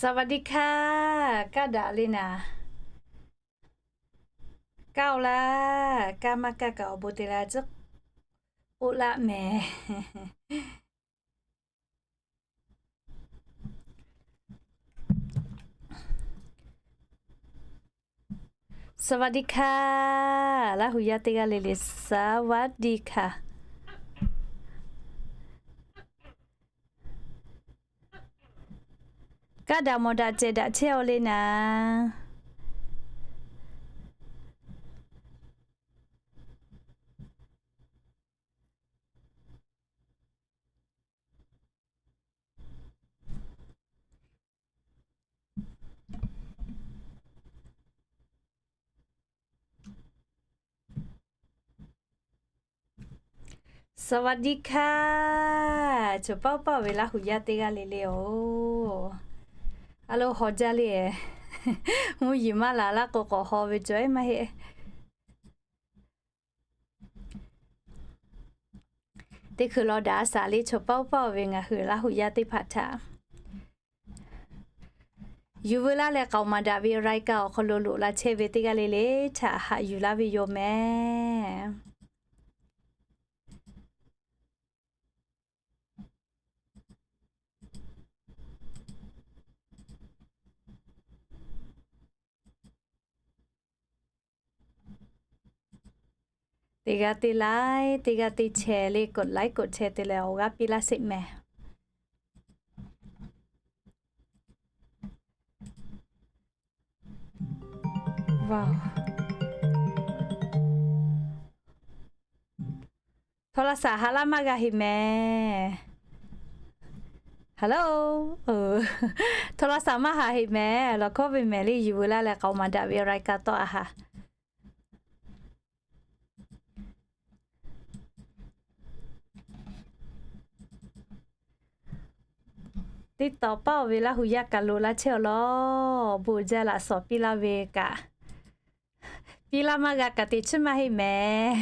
สวัสดีค่ะ Kaˇ daꞈ le naˍ. Kaˇ-oˬ laˇ, kaˇ maˇ kaˇ kaꞈ awˬ bon te la tcuhˉ k'oˆ laˆ mehˍ. สวัสดีค่ะ Laˇ hu yaˇ teˇ g'aˇ le le, สวัสดีค่ะ. Kaˇ daꞈ mawˬ daꞈ cehˬ daꞈ chehˇ-oˆ le naˍ. สวัสดีค่ะ Choˬ paˆ paˆ ve Laˇ hu yaˇ teˇ g'aˇ le le-oˬ. A lo, haw jaˇ le. Mvuhˇ yeˬ maˇ laˬ laˇ k'o k'awꞈ haw ve cawˬ-e maˇ heˆ. Teˇ hkui law daꞈ-a shaˍ le, choˬ paˆ paˆ ve ngaˬ hui Laˇ hu yaˇ teˇ hpaˍ htaꞈ yuˬ veu laˇ leh k'aoˍ maˍ daꞈ ve รายการ awˬ hk'aw lo loꞈ la chehˇ ve teˇ g'aˇ le le htaꞈ haꞈ yuˬ laˇ ve yoˬ mehˍ. Teˇ g'aˇ teˇ like, teˇ g'aˇ teˇ share le, กดไลค์ กดแชร์ te leh awˬ g'aˇ piˇ laˇ sheˍ mehˍ. Htawˇ laˇ shaˍ haꞈ laˇ maˇ g'a heˆ mehˍ. Hello, htawˇ laˇ shaˍ maˇ haꞈ heˆ mehˍ. Lawˬ hkawˇ ve mehˍ le, yuˬ veu laˇ leh k'aoˍ maˍ daꞈ ve รายการ tawˆ-a haˍ. Teˇ tawˍ paˆ-oˬ ve Laˇ hu yaˇ kaꞈ loꞈ la chehˇ-aw law. Bon jaˇ laꞈ shawˍ piˇ laˇ ve kaꞈ, piˇ laˇ maˇ g'a kaꞈ teꞈ chiˉ maˇ heˆ mehˍ.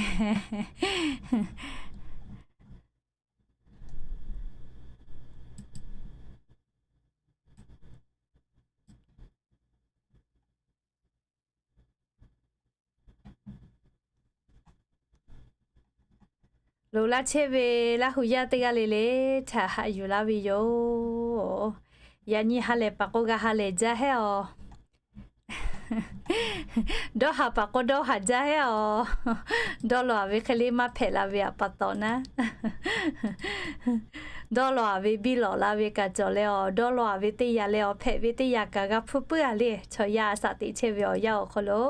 Loꞈ la chehˇ ve Laˇ hu yaˇ teˇ g'aˇ le le htaꞈ haꞈ yuˬ laˇ ve yoˬ. Yaꞈ nyi ha lehˬ paˍ k'o g'a ha lehˬ jaˇ hehˉ-aw. Dawˇ haˍ paˍ k'o dawˇ haˍ jaˇ hehˉ-aw. Dawˇ law-aˬ ve hk'e le maˇ hpehꞈ la ve aꞈ pa taw naˉ, dawˇ law-aˬ ve biˇ lawꞈ la ve kaꞈ cawˬ leh-aˬ, dawˇ law-aˬ ve teˇ yanˇ leh-aˬ, hpehꞈ ve teˇ yanˇ kaꞈ g'a hpuˇ puiˉ-a le. Chaw yaˇ a shaꞈ teꞈ chehˇ ve awˬ yanˇ awˬ hk'aw lo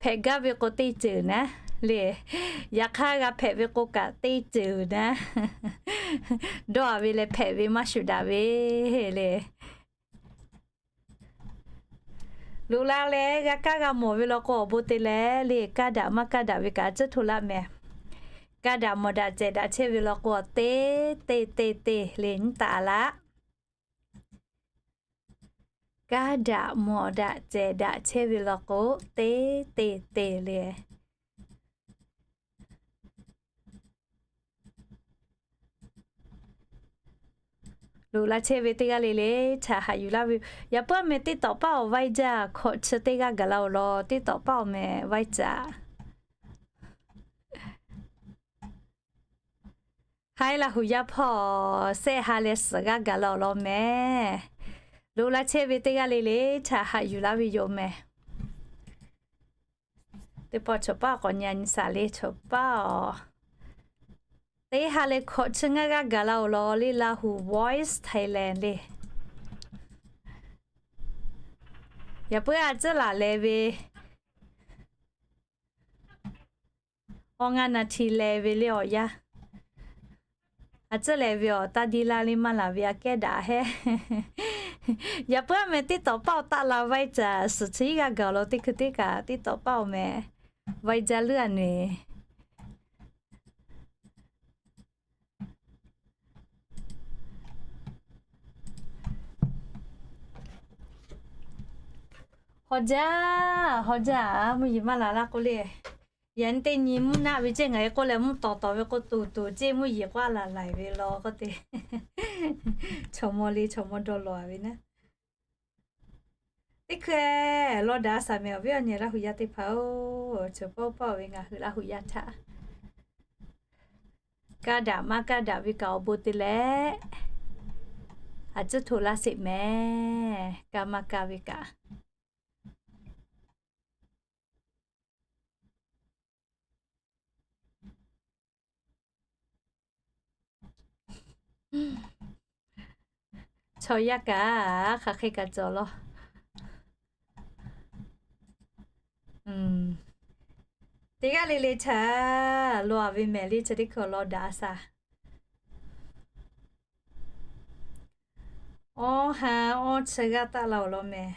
hpehꞈ gaˇ ve k'o teˇ ceuˬ naˉ le. Yaꞈ hk'aˇ g'a hpehꞈ ve k'o kaꞈ teˇ ceuˬ naˉ, dawˇ-aˬ ve leh hpehꞈ ve maˇ shuˍ daꞈ ve le. Loꞈ la leh g'a kaˇ g'a mawˬ ve law k'o awˬ bon te leh le, kaˇ daꞈ maˇ kaˇ daꞈ ve kaꞈ a ciˉ hto laˆ mehˍ. Kaˇ daꞈ mawˬ daꞈ cehˬ daꞈ chehˇ ve law k'o, teˇ teˇ teˇ teˇ le nyiˉ taˍ laˇ. Kaˇ daꞈ mawˬ daꞈ cehˬ daꞈ chehˇ ve law k'o, teˇ teˇ teˇ le. Loꞈ la chehˇ ve teˇ g'aˇ le le htaꞈ haꞈ yuˬ laˇ ve. Yaꞈ puiˉ a meh teˇ tawˍ paˆ awˬ vaiˇ jaˇ hkawꞈ chi teˇ g'aˇ gaˬ la-oˬ law, teˇ tawˍ paˆ awˬ meh vaiˇ caꞈ. Haiˉ Laˇ hu yaˇ hpawˇ sehˆ ha leh suhˍ g'aˇ gaˬ la-oˬ law mehˍ. Loꞈ la chehˇ ve teˇ g'aˇ le le htaꞈ haꞈ yuˬ laˇ ve yoˬ mehˍ. Teˇ pawˆ chaw paˆ k'awꞈ nyi-a nyi shaˍ le chaw paˆ-oˬ. Teˇ ha leh hkawꞈ chi ngaˇ g'aˇ gaˬ la-oˬ law le, Laˇ hu Voice Thailand le. Yaꞈ puiˉ a ciˉ laˬ leh ve awˬ ngaˇ naˍ hti leh ve le awˬ yanˇ. A ciˉ leh ve awˬ taˇ diˇ laˇ le maˇ laˬ ve aꞈ kehˉ daꞈ hehˉ. Yaꞈ puiˉ a meh teˇ tawˍ paˆ awˬ taˆ la vaiˇ caꞈ suhˍ chi iˉ g'aˇ gaˬ law, teˇ hkui teˇ kaꞈ teˇ tawˍ paˆ awˬ meh vaiˇ jaˇ leuˉ a nehˬ. Haw jaˇ, haw jaˇ, mvuhˇ yeˬ maˇ laˬ laˇ k'oˆ le. Yaꞈ nyi teˇ nyi mvuhˇ naˆ ve ceˇ ngaˬ e k'oˆ leh mvuhˇ tawˍ tawˍ ve k'o tuˬ tuˬ ceˇ mvuhˇ yeˬ k'oˆ a laˬ laiˬ ve law k'oˆ te. Chaw mawˇ le chaw mawˇ dawˇ law ve naˉ. Teˇ hkui law daꞈ a shaˍ mehˍ awˬ viˉ awˬ nyi Laˇ hu yaˇ teˇ hpaˍ-oˬ, chi pawˆ pawˆ ve ngaˬ hui Laˇ hu yaˇ htaꞈ kaˇ daꞈ maˇ kaˇ daꞈ ve kaꞈ awˬ bon te leh, a ciˉ hto laˇ sheˍ mehˍ. Kaˇ maˇ kaˇ ve kaꞈ chaw yaˇ kaꞈ hk'aˬ hk'e kaꞈ cawˬ law. Teˇ g'aˇ le le htaꞈ law a ve mehˍ le chi teˇ hkui law daꞈ a shaˍ. Awˇ ha awˇ chi g'aˇ taˆ la awˬ lawn mehˍ.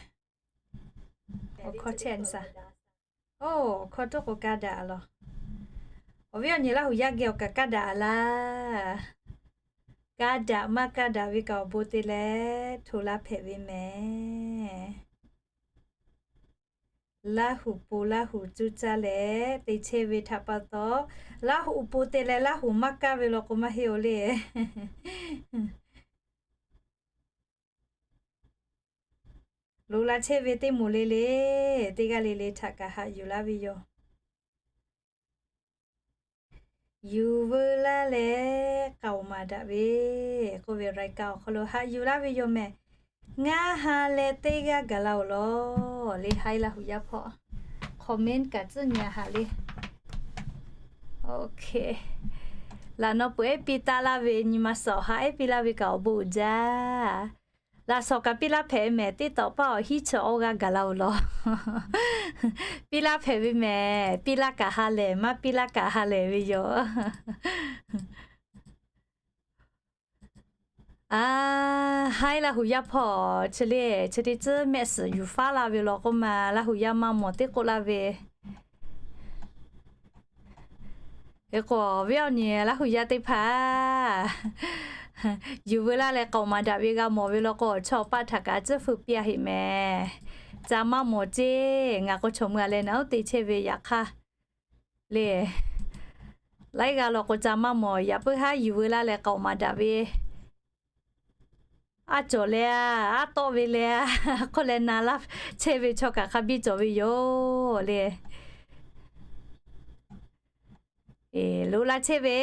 Awˬ hkawˇ chehˇ a shaˍ. Oˇ, awˬ hkawˇ toˉ k'o kaˇ daꞈ a law. Awˬ viˉ awˬ nyi Laˇ hu yaˇ geh awˬ kaꞈ kaˇ daꞈ a laˇ. Kaˇ daꞈ maˇ kaˇ daꞈ ve kaꞈ awˬ bon te leh hto laˇ hpehꞈ ve mehˍ. Laˇ hu po Laˇ hu cuˇ caˇ leh te chehˇ ve htaꞈ pa taw, Laˇ hu po te leh Laˇ hu maˇ kaˇ ve law k'o maˇ heˆ oˬ le. Loꞈ la chehˇ ve teˇ moˍ le le, teˇ g'aˇ le le htaꞈ kaꞈ haꞈ yuˬ laˇ ve yoˬ. Yuˬ veu laˇ leh k'aoˍ maˍ daꞈ ve k'oˆ ve รายการ awˬ hk'aw lo haꞈ yuˬ laˇ ve yoˬ mehˍ. Ngaˇ ha leh teˇ g'aˇ gaˬ la awˬ lawn le, haiˉ Laˇ hu yaˇ hpawˇ comment kaꞈ tcuhˉ nyi a haꞈ le. Laꞈ naw peuˬ ehˉ piˇ taˆ laˇ ve nyi ma suhˍ awˬ ha ehˉ piˇ laˇ ve kaꞈ awˬ bon uiˍ jaˇ. Laꞈ shawnˍ kaꞈ piˇ laˇ hpehꞈ ve mehˍ, teˇ tawꞈ paˇ awˬ hiˉ chi awˇ g'aˇ gaˬ la awˬ lawn. Piˇ laˇ hpehꞈ ve mehˍ, piˇ laˇ kaꞈ ha lehˬ, maˇ piˇ laˇ kaꞈ ha lehˬ ve yoˬ. A, haiˉ Laˇ hu yaˇ hpawˇ chi le, chi teˇ tcuhˉ mehˆ suhˍ yuˬ faˉ laˇ ve law k'oˆ ma, Laˇ hu yaˇ maˇ mawˬ teˇ k'oˆ laˇ ve. Hk'e k'o, awˬ viˉ awˬ nyi Laˇ hu yaˇ teˇ hpaˍ, yuˬ veu laˇ leh k'aoˍ maˍ daꞈ ve g'a mawˬ ve law k'o, chaw paˆ htaꞈ kaꞈ tcuhˉ feu piˇ a heꞈ mehˍ. Ca maˇ mawˬ ceˇ, ngaˬ k'o chaw mui a leh naˬ oˉ te chehˇ ve yaꞈ hk'aˇ le. Laiˉ g'aˇ law k'o ca maˇ mawˬ, yaꞈ puiˉ haˉ yuˬ veu laˇ leh k'aoˍ maˍ daꞈ ve a cawˬ leh a, aˉ tawˆ ve leh a, hk'oˆ leh na laˇ chehˇ ve chaw kaꞈ hk'a biˇ cawˬ ve yoˬ le. Loꞈ la chehˇ ve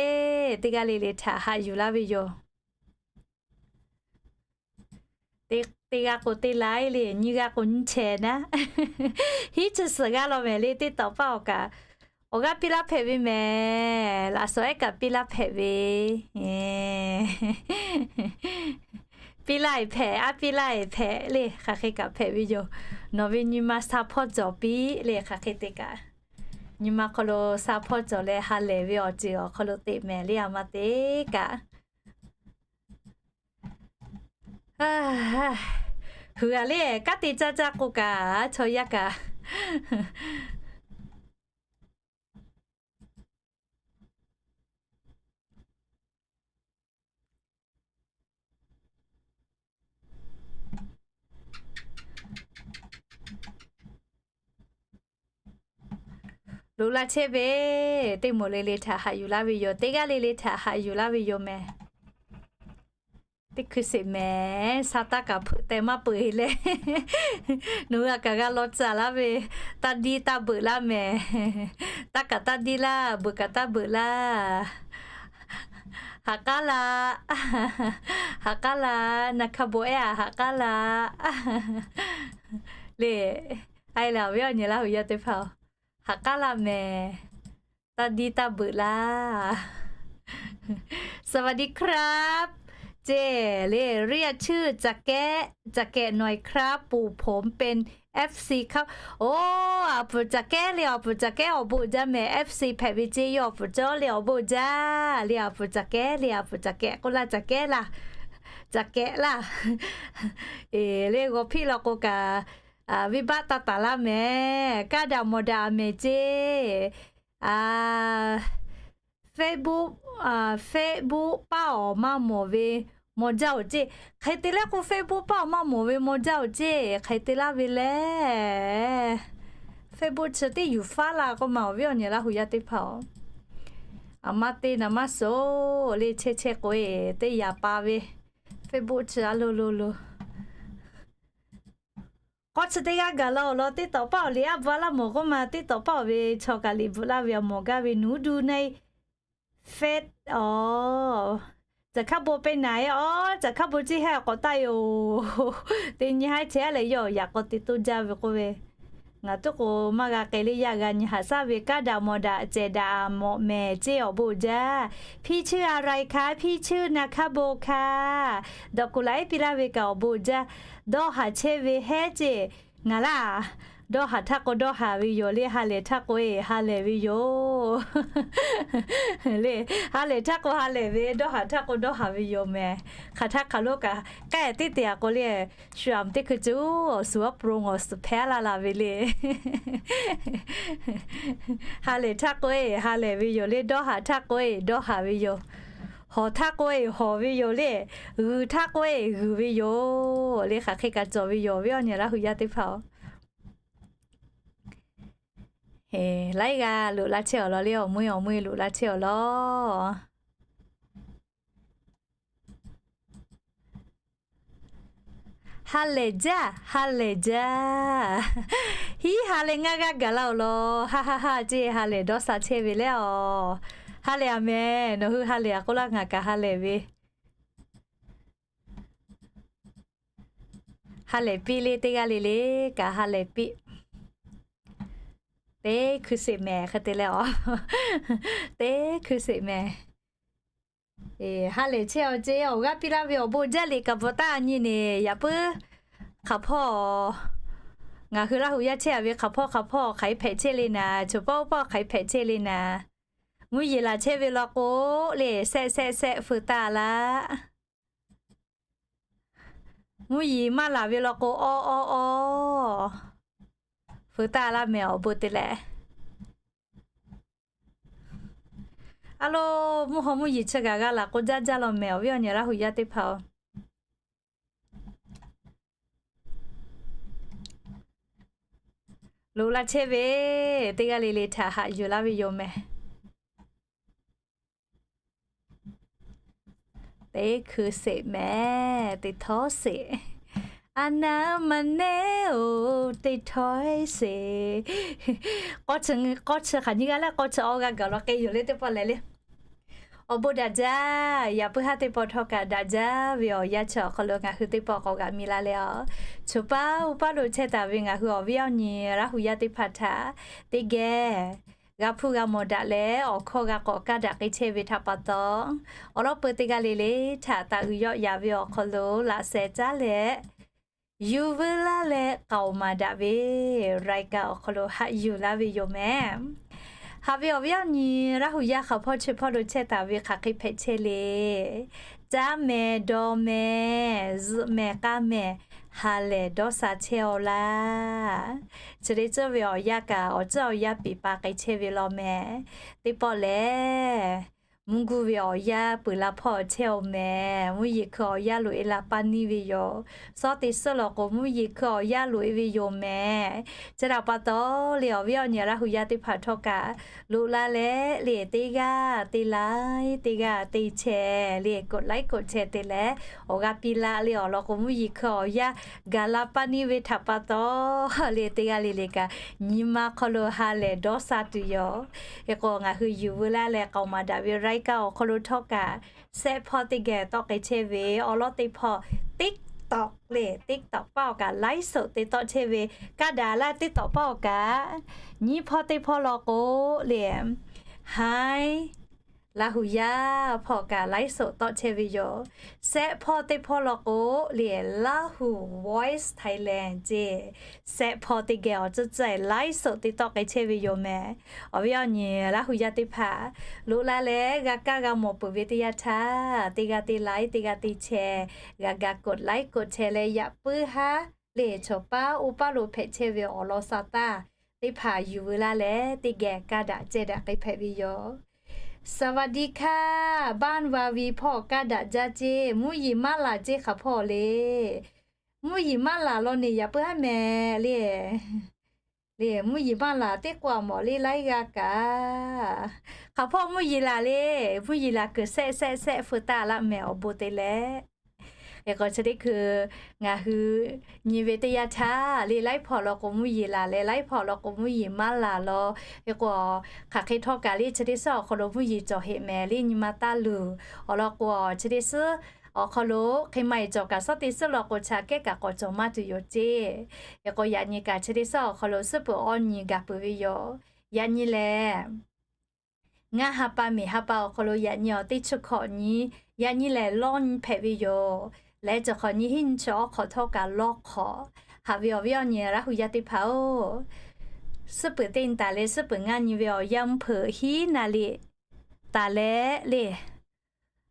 teˇ g'aˇ le le htaꞈ haꞈ yuˬ laˇ ve yoˬ. Teˇ g'aˇ k'o teˇ laiˉ le, nyiˇ g'aˇ k'o nyiˇ chehˇ naˉ. Hiˉ chi suhˍ g'aˇ law mehˍ le, teˇ tawꞈ paˇ awˬ kaꞈ, awˬ g'aˇ piˇ laˇ hpehꞈ ve mehˍ. Laꞈ shawnˍ ehˉ kaꞈ piˇ laˇ hpehꞈ ve, piˇ laˇ e hpehꞈ, aˉ piˇ laˇ e hpehꞈ le, hk'aˬ hk'e kaꞈ hpehꞈ ve yoˬ. Nawˬ ve nyi ma sha hpawˇ cawˬ piˇ le, hk'aˬ hk'e te kaꞈ, nyi ma hk'aw lo sha hpawˇ cawˬ leh ha lehˬ ve awˬ ceuˬ awˬ hk'aw lo teꞈ mehˍ le, a ma te kaꞈ Hui a le, kanˉ te caˇ caˇ k'o kaꞈ, chaw yaˇ kaꞈ. Loꞈ la chehˇ ve, teˇ moˍ le le htaꞈ haꞈ yuˬ laˇ ve yoˬ. Teˇ g'aˇ le le htaꞈ haꞈ yuˬ laˇ ve yoˬ mehˍ. Teˇ hkui sheˍ mehˍ, sha taˇ kaꞈ hpeuꞈ teh maˇ peuˬ e leh, nawˬ hui a kaꞈ g'a law caˍ laˇ ve, taˇ diˇ taˇ beuꞈ laˇ mehˍ. Taˇ kaꞈ taˇ diˇ laˇ, beuꞈ kaꞈ taˇ beuꞈ laˇ. Haꞈ k'aˉ la, haꞈ k'aˉ la, na hka bon ehˉ a haꞈ k'aˉ la le. A e leh awˬ viˉ awˬ nyi Laˇ hui yaˇ teˇ hpaˍ-oˬ, haꞈ k'aˉ laˇ mehˍ. Taˇ diˇ taˇ beuꞈ laˇ. สวัสดีครับ ceˇ le, เรียกชื่อ Caˬ kehˉ หน่อยครับ ปู่ผมเป็น เอฟซี ครับ Oˇ, a puˍ Caˬ kehˉ le, a puˍ Caˬ kehˉ awˬ bon jaˇ mehˍ, เอฟซี hpehꞈ ve ceˇ, yawˇ a puˍ cawˇ le awˬ bon jaˇ le, a puˍ Caˬ kehˉ le, a puˍ Caˬ kehˉ k'oˆ laˇ, Caˬ kehˉ laˇ, Caˬ kehˉ laˇ. Eˬ le, g'aw hpiˆ law k'o kaꞈ, venˇ baˆ taˇ taˍ laˇ mehˍ, kaˇ daꞈ mawˬ daꞈ mehˍ ceˇ. Facebook, Facebook paˇ awˬ maˇ mawˬ ve maw jaˇ oˬ ceˇ. Hk'e te leh k'o Facebook paˇ awˬ maˇ mawˬ ve maw jaˇ oˬ ceˇ. Hk'e te laˇ ve lehˬ, Facebook chi teˇ yuˬ faˉ la k'oˆ ma, awˬ viˉ awˬ nyi Laˇ hu yaˇ teˇ hpaˍ-oˬ, aˬ ma te naˍ maˇ suhˍ le, chehˇ chehˇ k'o e teˇ yaꞈ pa ve Facebook chi a lo lo lo. K'awˇ chi teˇ g'aˇ gaˬ la awˬ lawn teˇ tawꞈ paˆ awˬ liꞈ aˉ bvuhꞈ laˇ mawˬ k'oˆ ma, teˇ tawꞈ paˆ awˬ ve chaw kaꞈ liꞈ bvuhꞈ laˇ ve awˬ mawˬ gaˇ ve nuˉ duˇ neˇ fehˉ awˬ, caˬ hkaˇ bon pehˇ naˍ e awˬ, caˬ hkaˇ bon ceˇ haˉ k'awꞈ taˆ yoˬ. Teˇ nyi haˉ chehˇ leh yawˇ yaꞈ k'aw te toˇ jaˇ ve k'oˆ ve, ngaˬ tuˉ k'o maˇ g'a k'ai le, yaˇ g'a nyi haꞈ shaˉ ve kanˉ daꞈ mawˬ daꞈ cehˬ daꞈ mawꞈ mehˍ ceˇ awˬ bon jaˇ. Hpiˇ cheuˇ a rai hkaˇ, hpiˇ cheuˇ naˍ hkaˇ bon hkaˇ, dawˬ kuˬ laꞈ ehˉ piˇ laˇ ve kaꞈ awˬ bon jaˇ. Dawˇ haˍ chehˇ ve hehˉ ceˇ. Ngaˬ laˇ, dawˇ haˍ htaˇ k'o dawˇ haˍ ve yoˬ le, ha lehˬ htaˇ k'o e ha lehˬ ve yoˬ le. Ha lehˬ htaˇ k'o ha lehˬ ve, dawˇ haˍ htaˇ k'o dawˇ haˍ ve yoˬ mehˍ. Hk'aˬ htaˇ hk'aˬ lo kaꞈ k'ehˉ teˇ te a k'o le, shu aˬ teˇ hkui cuˉ awˬ suhˍ awˉ pon awˬ suhˍ hpehˇ laˇ la ve le. Ha lehˬ htaˇ k'o e ha lehˬ ve yoˬ le, dawˇ haˍ htaˇ k'o e dawˇ haˍ ve yoˬ. Hawˬ htaˇ k'o e hawˬ ve yoˬ le, g'uiˬ htaˇ k'o e g'uiˬ ve yoˬ le. Hk'aˬ hk'e kaꞈ cawˬ ve yoˬ, awˬ viˉ awˬ nyi Laˇ hu yaˇ teˇ hpaˍ-oˬ. Laiˉ g'aˇ loꞈ la chehˇ awˬ lawn le, awˬ meuˇ awˬ meuˇ loꞈ la chehˇ awˬ lawn. Ha lehˬ jaˇ, ha lehˬ jaˇ. Hiˉ ha lehˬ ngaˇ g'aˇ gaˬ la awˬ lawn, ha ha ha ceˇ ha lehˬ dawˇ sha chehˇ ve le awˬ. Ha lehˬ a mehˍ, nawˬ hui ha lehˬ a k'oˆ laˇ, ngaˬ kaꞈ ha lehˬ ve. Ha lehˬ piˇ le, teˇ g'aˇ le le kaꞈ ha lehˬ piˇ. Teˇ hkui sheˍ mehˍ hk'e te leh awˬ, teˇ hkui sheˍ mehˍ. Ha lehˬ chehˇ awˬ ceˇ, awˬ g'aˇ piˇ laˇ ve awˬ bon jaˇ le kaꞈ bvuhꞈ taˍ nyi neˬ, yaꞈ puiˉ hk'aˬ hpawˇ ngaˬ hui Laˇ hu yaˇ chehˇ a ve hk'aˬ hpawˇ hk'aˬ hpawˇ hk'aˬ hk'e hpehꞈ chehˇ le naˍ, choˬ paˆ oˇ paˆ hk'aˬ hk'e hpehꞈ chehˇ le naˍ. Mvuhˇ yeˬ laˬ chehˇ ve law k'o le, sehˆ sehˆ sehˆ feu taˍ laˇ. Mvuhˇ yeˬ maˇ laˬ ve law k'o, awˇ awˇ awˇ, feu taˍ laˇ mehˍ awˬ bon te leh. A lo, mvuhˇ haw mvuhˇ yeˬ chi kaꞈ g'a laˬ k'o jaˇ jaˇ law mehˍ, awˬ viˉ awˬ nyi Laˇ hu yaˇ teˇ hpaˍ-oˬ. Loꞈ la chehˇ ve teˇ g'aˇ le le htaꞈ haꞈ yuˬ laˇ ve yoˬ mehˍ. Teˇ hkui sheˍ mehˍ, teˇ htawˇ sheˍ. A naˉ ma neˉ oˬ, teˇ htawˇ sheˍ. K'awˇ chi hk'aˬ nyiˇ g'aˇ leh k'awˇ chi awˇ g'aˇ gaˬ law k'ai yoˬ le teˇ pawˆ lehˬ le. Awˬ bon daꞈ jaˇ. Yaꞈ puiˉ haˉ teˇ pawˆ htawˇ kaꞈ daꞈ jaˇ ve awˬ yanˇ chi awˬ hk'aw lo ngaˬ hui teˇ pawˆ k'awꞈ g'aꞈ mi la leh a, choˬ paˉ oˇ paˉ lo chehˇ taˍ ve ngaˬ hui awˬ viˉ awˬ nyi Laˇ hu yaˇ teˇ hpaˍ htaꞈ teˇ geh g'a hpuˇ g'a mawˬ daꞈ leh, awˬ hkawˇ g'a k'awꞈ kaˇ daꞈ k'ai chehˇ ve htaꞈ pa taw, awˬ lawn peu teˇ g'aˇ le le htaꞈ taˍ uiˍ yawˆ yaꞈ ve awˬ hk'aw lo laꞈ sheh caˉ leh yuˬ veu laˇ leh k'aoˍ maˍ daꞈ ve รายการ awˬ hk'aw lo haꞈ yuˬ laˇ ve yoˬ mehˍ. Haꞈ ve awˬ viˉ awˬ nyi Laˇ hu yaˇ hk'aˬ hpawˇ chi hpawˇ lo chehˇ taˍ ve hk'aˬ hk'e hpehꞈ chehˇ le. Caˇ mehˍ, dawˇ mehˍ, zuhꞈ mehˍ, k'aˇ mehˍ, ha lehˬ dawˇ sha chehˇ-aw laˇ. Chi le tcuhˇ ve awˬ yanˇ kaꞈ awˬ tcuhˇ awˬ yanˇ peˍ pa k'ai chehˇ ve law mehˍ. Teˇ pawˆ lehˬ, mvuhˇ guˇ ve awˬ yanˇ peuˬ la hpawˇ chehˇ-oˬ mehˍ. Mvuhˇ yeˬ hkui awˬ yanˇ loꞈ e la paˇ neˇ ve yoˬ. Sawˉ te suhˉ law k'o, mvuhˇ yeˬ hkui awˬ yanˇ loꞈ e ve yoˬ mehˍ. Chi htaꞈ pa taw le, awˬ viˉ awˬ nyi Laˇ hu yaˇ teˇ hpaˍ htawˇ kaꞈ loꞈ la leh le, teˇ g'aˇ teˇ laiˉ, teˇ g'aˇ teˇ chehˇ le, กดไลค์ กดแชร์ te leh awˬ g'aˇ piˇ laˇ le. Awˬ lawn k'o, mvuhˇ yeˬ hkui awˬ yanˇ gaˬ la paˇ neˇ ve htaꞈ pa taw le, teˇ g'aˇ le le kaꞈ nyi ma hk'aw lo ha lehˬ dawˇ sha tuˬ yoˬ. Hk'e k'o, ngaˬ hui yuˬ veu laˇ leh k'aoˍ maˍ daꞈ ve รายการ awˬ hk'aw lo htawˇ kaꞈ, sehˆ hpawˇ teˇ geh tawˆ k'ai chehˇ ve awˬ lawn teˇ hpawˇ TikTok le, TikTok paˇ awˬ kaꞈ ไลฟ์สด te tawˆ chehˇ ve, kaˇ daꞈ laˇ TikTok paˇ awˬ kaꞈ nyiˇ hpawˇ teˇ hpawˇ law k'o le, haiˉ Laˇ hu yaˇ hpawˇ kaꞈ ไลฟ์สด tawˆ chehˇ ve yoˬ. Sehˆ hpawˇ teˇ hpawˇ law k'o le, Laˇ hu Voice Thailand ceˇ, sehˆ hpawˇ teˇ geh awˬ tcuhˉ tcuhˉ ไลฟ์สด te tawˆ k'ai chehˇ ve yoˬ mehˍ. Awˬ viˉ awˬ nyi Laˇ hu yaˇ teˇ hpaˍ loꞈ la leh g'a kaˇ g'a mawˬ peuˬ ve teˇ yanˇ htaˇ, teˇ g'aˇ teˇ laiˉ, teˇ g'aˇ teˇ chehˇ, g'a ga กดไลค์ กดแชร์ leh yaꞈ puiˉ haˉ le, chaw paˉ oˇ paˉ lo hpehꞈ chehˇ ve awˬ lawn sha taˇ teˇ hpaˍ yuˬ veu laˇ leh teˇ geh kaˇ daꞈ ceh daꞈ k'ai hpehꞈ ve yoˬ. สวัสดีค่ะ บ้านวาวี hpawˇ kaˇ daꞈ jaˇ ceˇ, mvuhˇ yeˬ maˇ laˬ ceˇ hk'aˬ hpawˇ le. Mvuhˇ yeˬ maˇ laˬ law neˬ yaꞈ puiˉ haˉ mehˍ le. le mvuhˇ yeˬ maˇ laˬ teˇ k'o a mawˬ le laiˉ g'aˇ kaꞈ, hk'aˬ hpawˇ mvuhˇ yeˬ laˬ le, mvuhˇ yeˬ laˬ kuiˬ shehˆ shehˆ shehˆ feu taˇ laˇ mehˍ awˬ bon te leh. Hk'e k'o chi teˇ hkui ngaˬ hui nyi ve teˇ yanˇ htaˇ le laiˉ hpawˇ law k'o mvuhˇ yeˬ laˬ leh laiˉ hpawˇ law k'o mvuhˇ yeˬ maˇ laˬ law. Hk'e k'o hk'aˬ hk'e htawˇ kaꞈ le chi teˇ suhˉ awˬ hk'aw lo mvuhˇ yeˬ cawˬ heꞈ mehˍ le nyi ma taˇ luˬ. Awˬ lawn k'o chi teˇ suhˉ awˬ hk'aw lo hk'e maˇ heˆ cawˬ kaꞈ suhˉ teˇ suhˉ law k'o chi aꞈ kehˉ kaꞈ k'awꞈ cawˬ maˇ tuˬ yoˬ ceˇ. Hk'e k'o yaꞈ nyi kaꞈ chi teˇ suhˉ awˬ hk'aw lo suhˉ peuˬ awˇ nyi gaˬ peuˬ ve yoˬ. Yaꞈ nyi lehˬ ngaˇ ha pa miˬ ha pa awˬ hk'aw lo yaꞈ nyi awˬ teˇ chi hkawꞈ nyi, yaꞈ nyi lehˬ lawˇ nyi hpehꞈ ve yoˬ. Leh chi hk'awꞈ nyi hiˉ nyi chi awˉ hk'awꞈ htawˇ kaꞈ lawˇ hk'awꞈ. Haꞈ ve awˬ viˉ awˬ nyi Laˇ hu yaˇ teˇ hpaˍ-oˬ, suhˉ peuˬ teˇ nyi taˍ leh suhˉ peuˬ ngaˇ nyi ve awˬ yanˇ mvuhˇ hpeuꞈ hiˉ naˍ riˍ taˍ leh le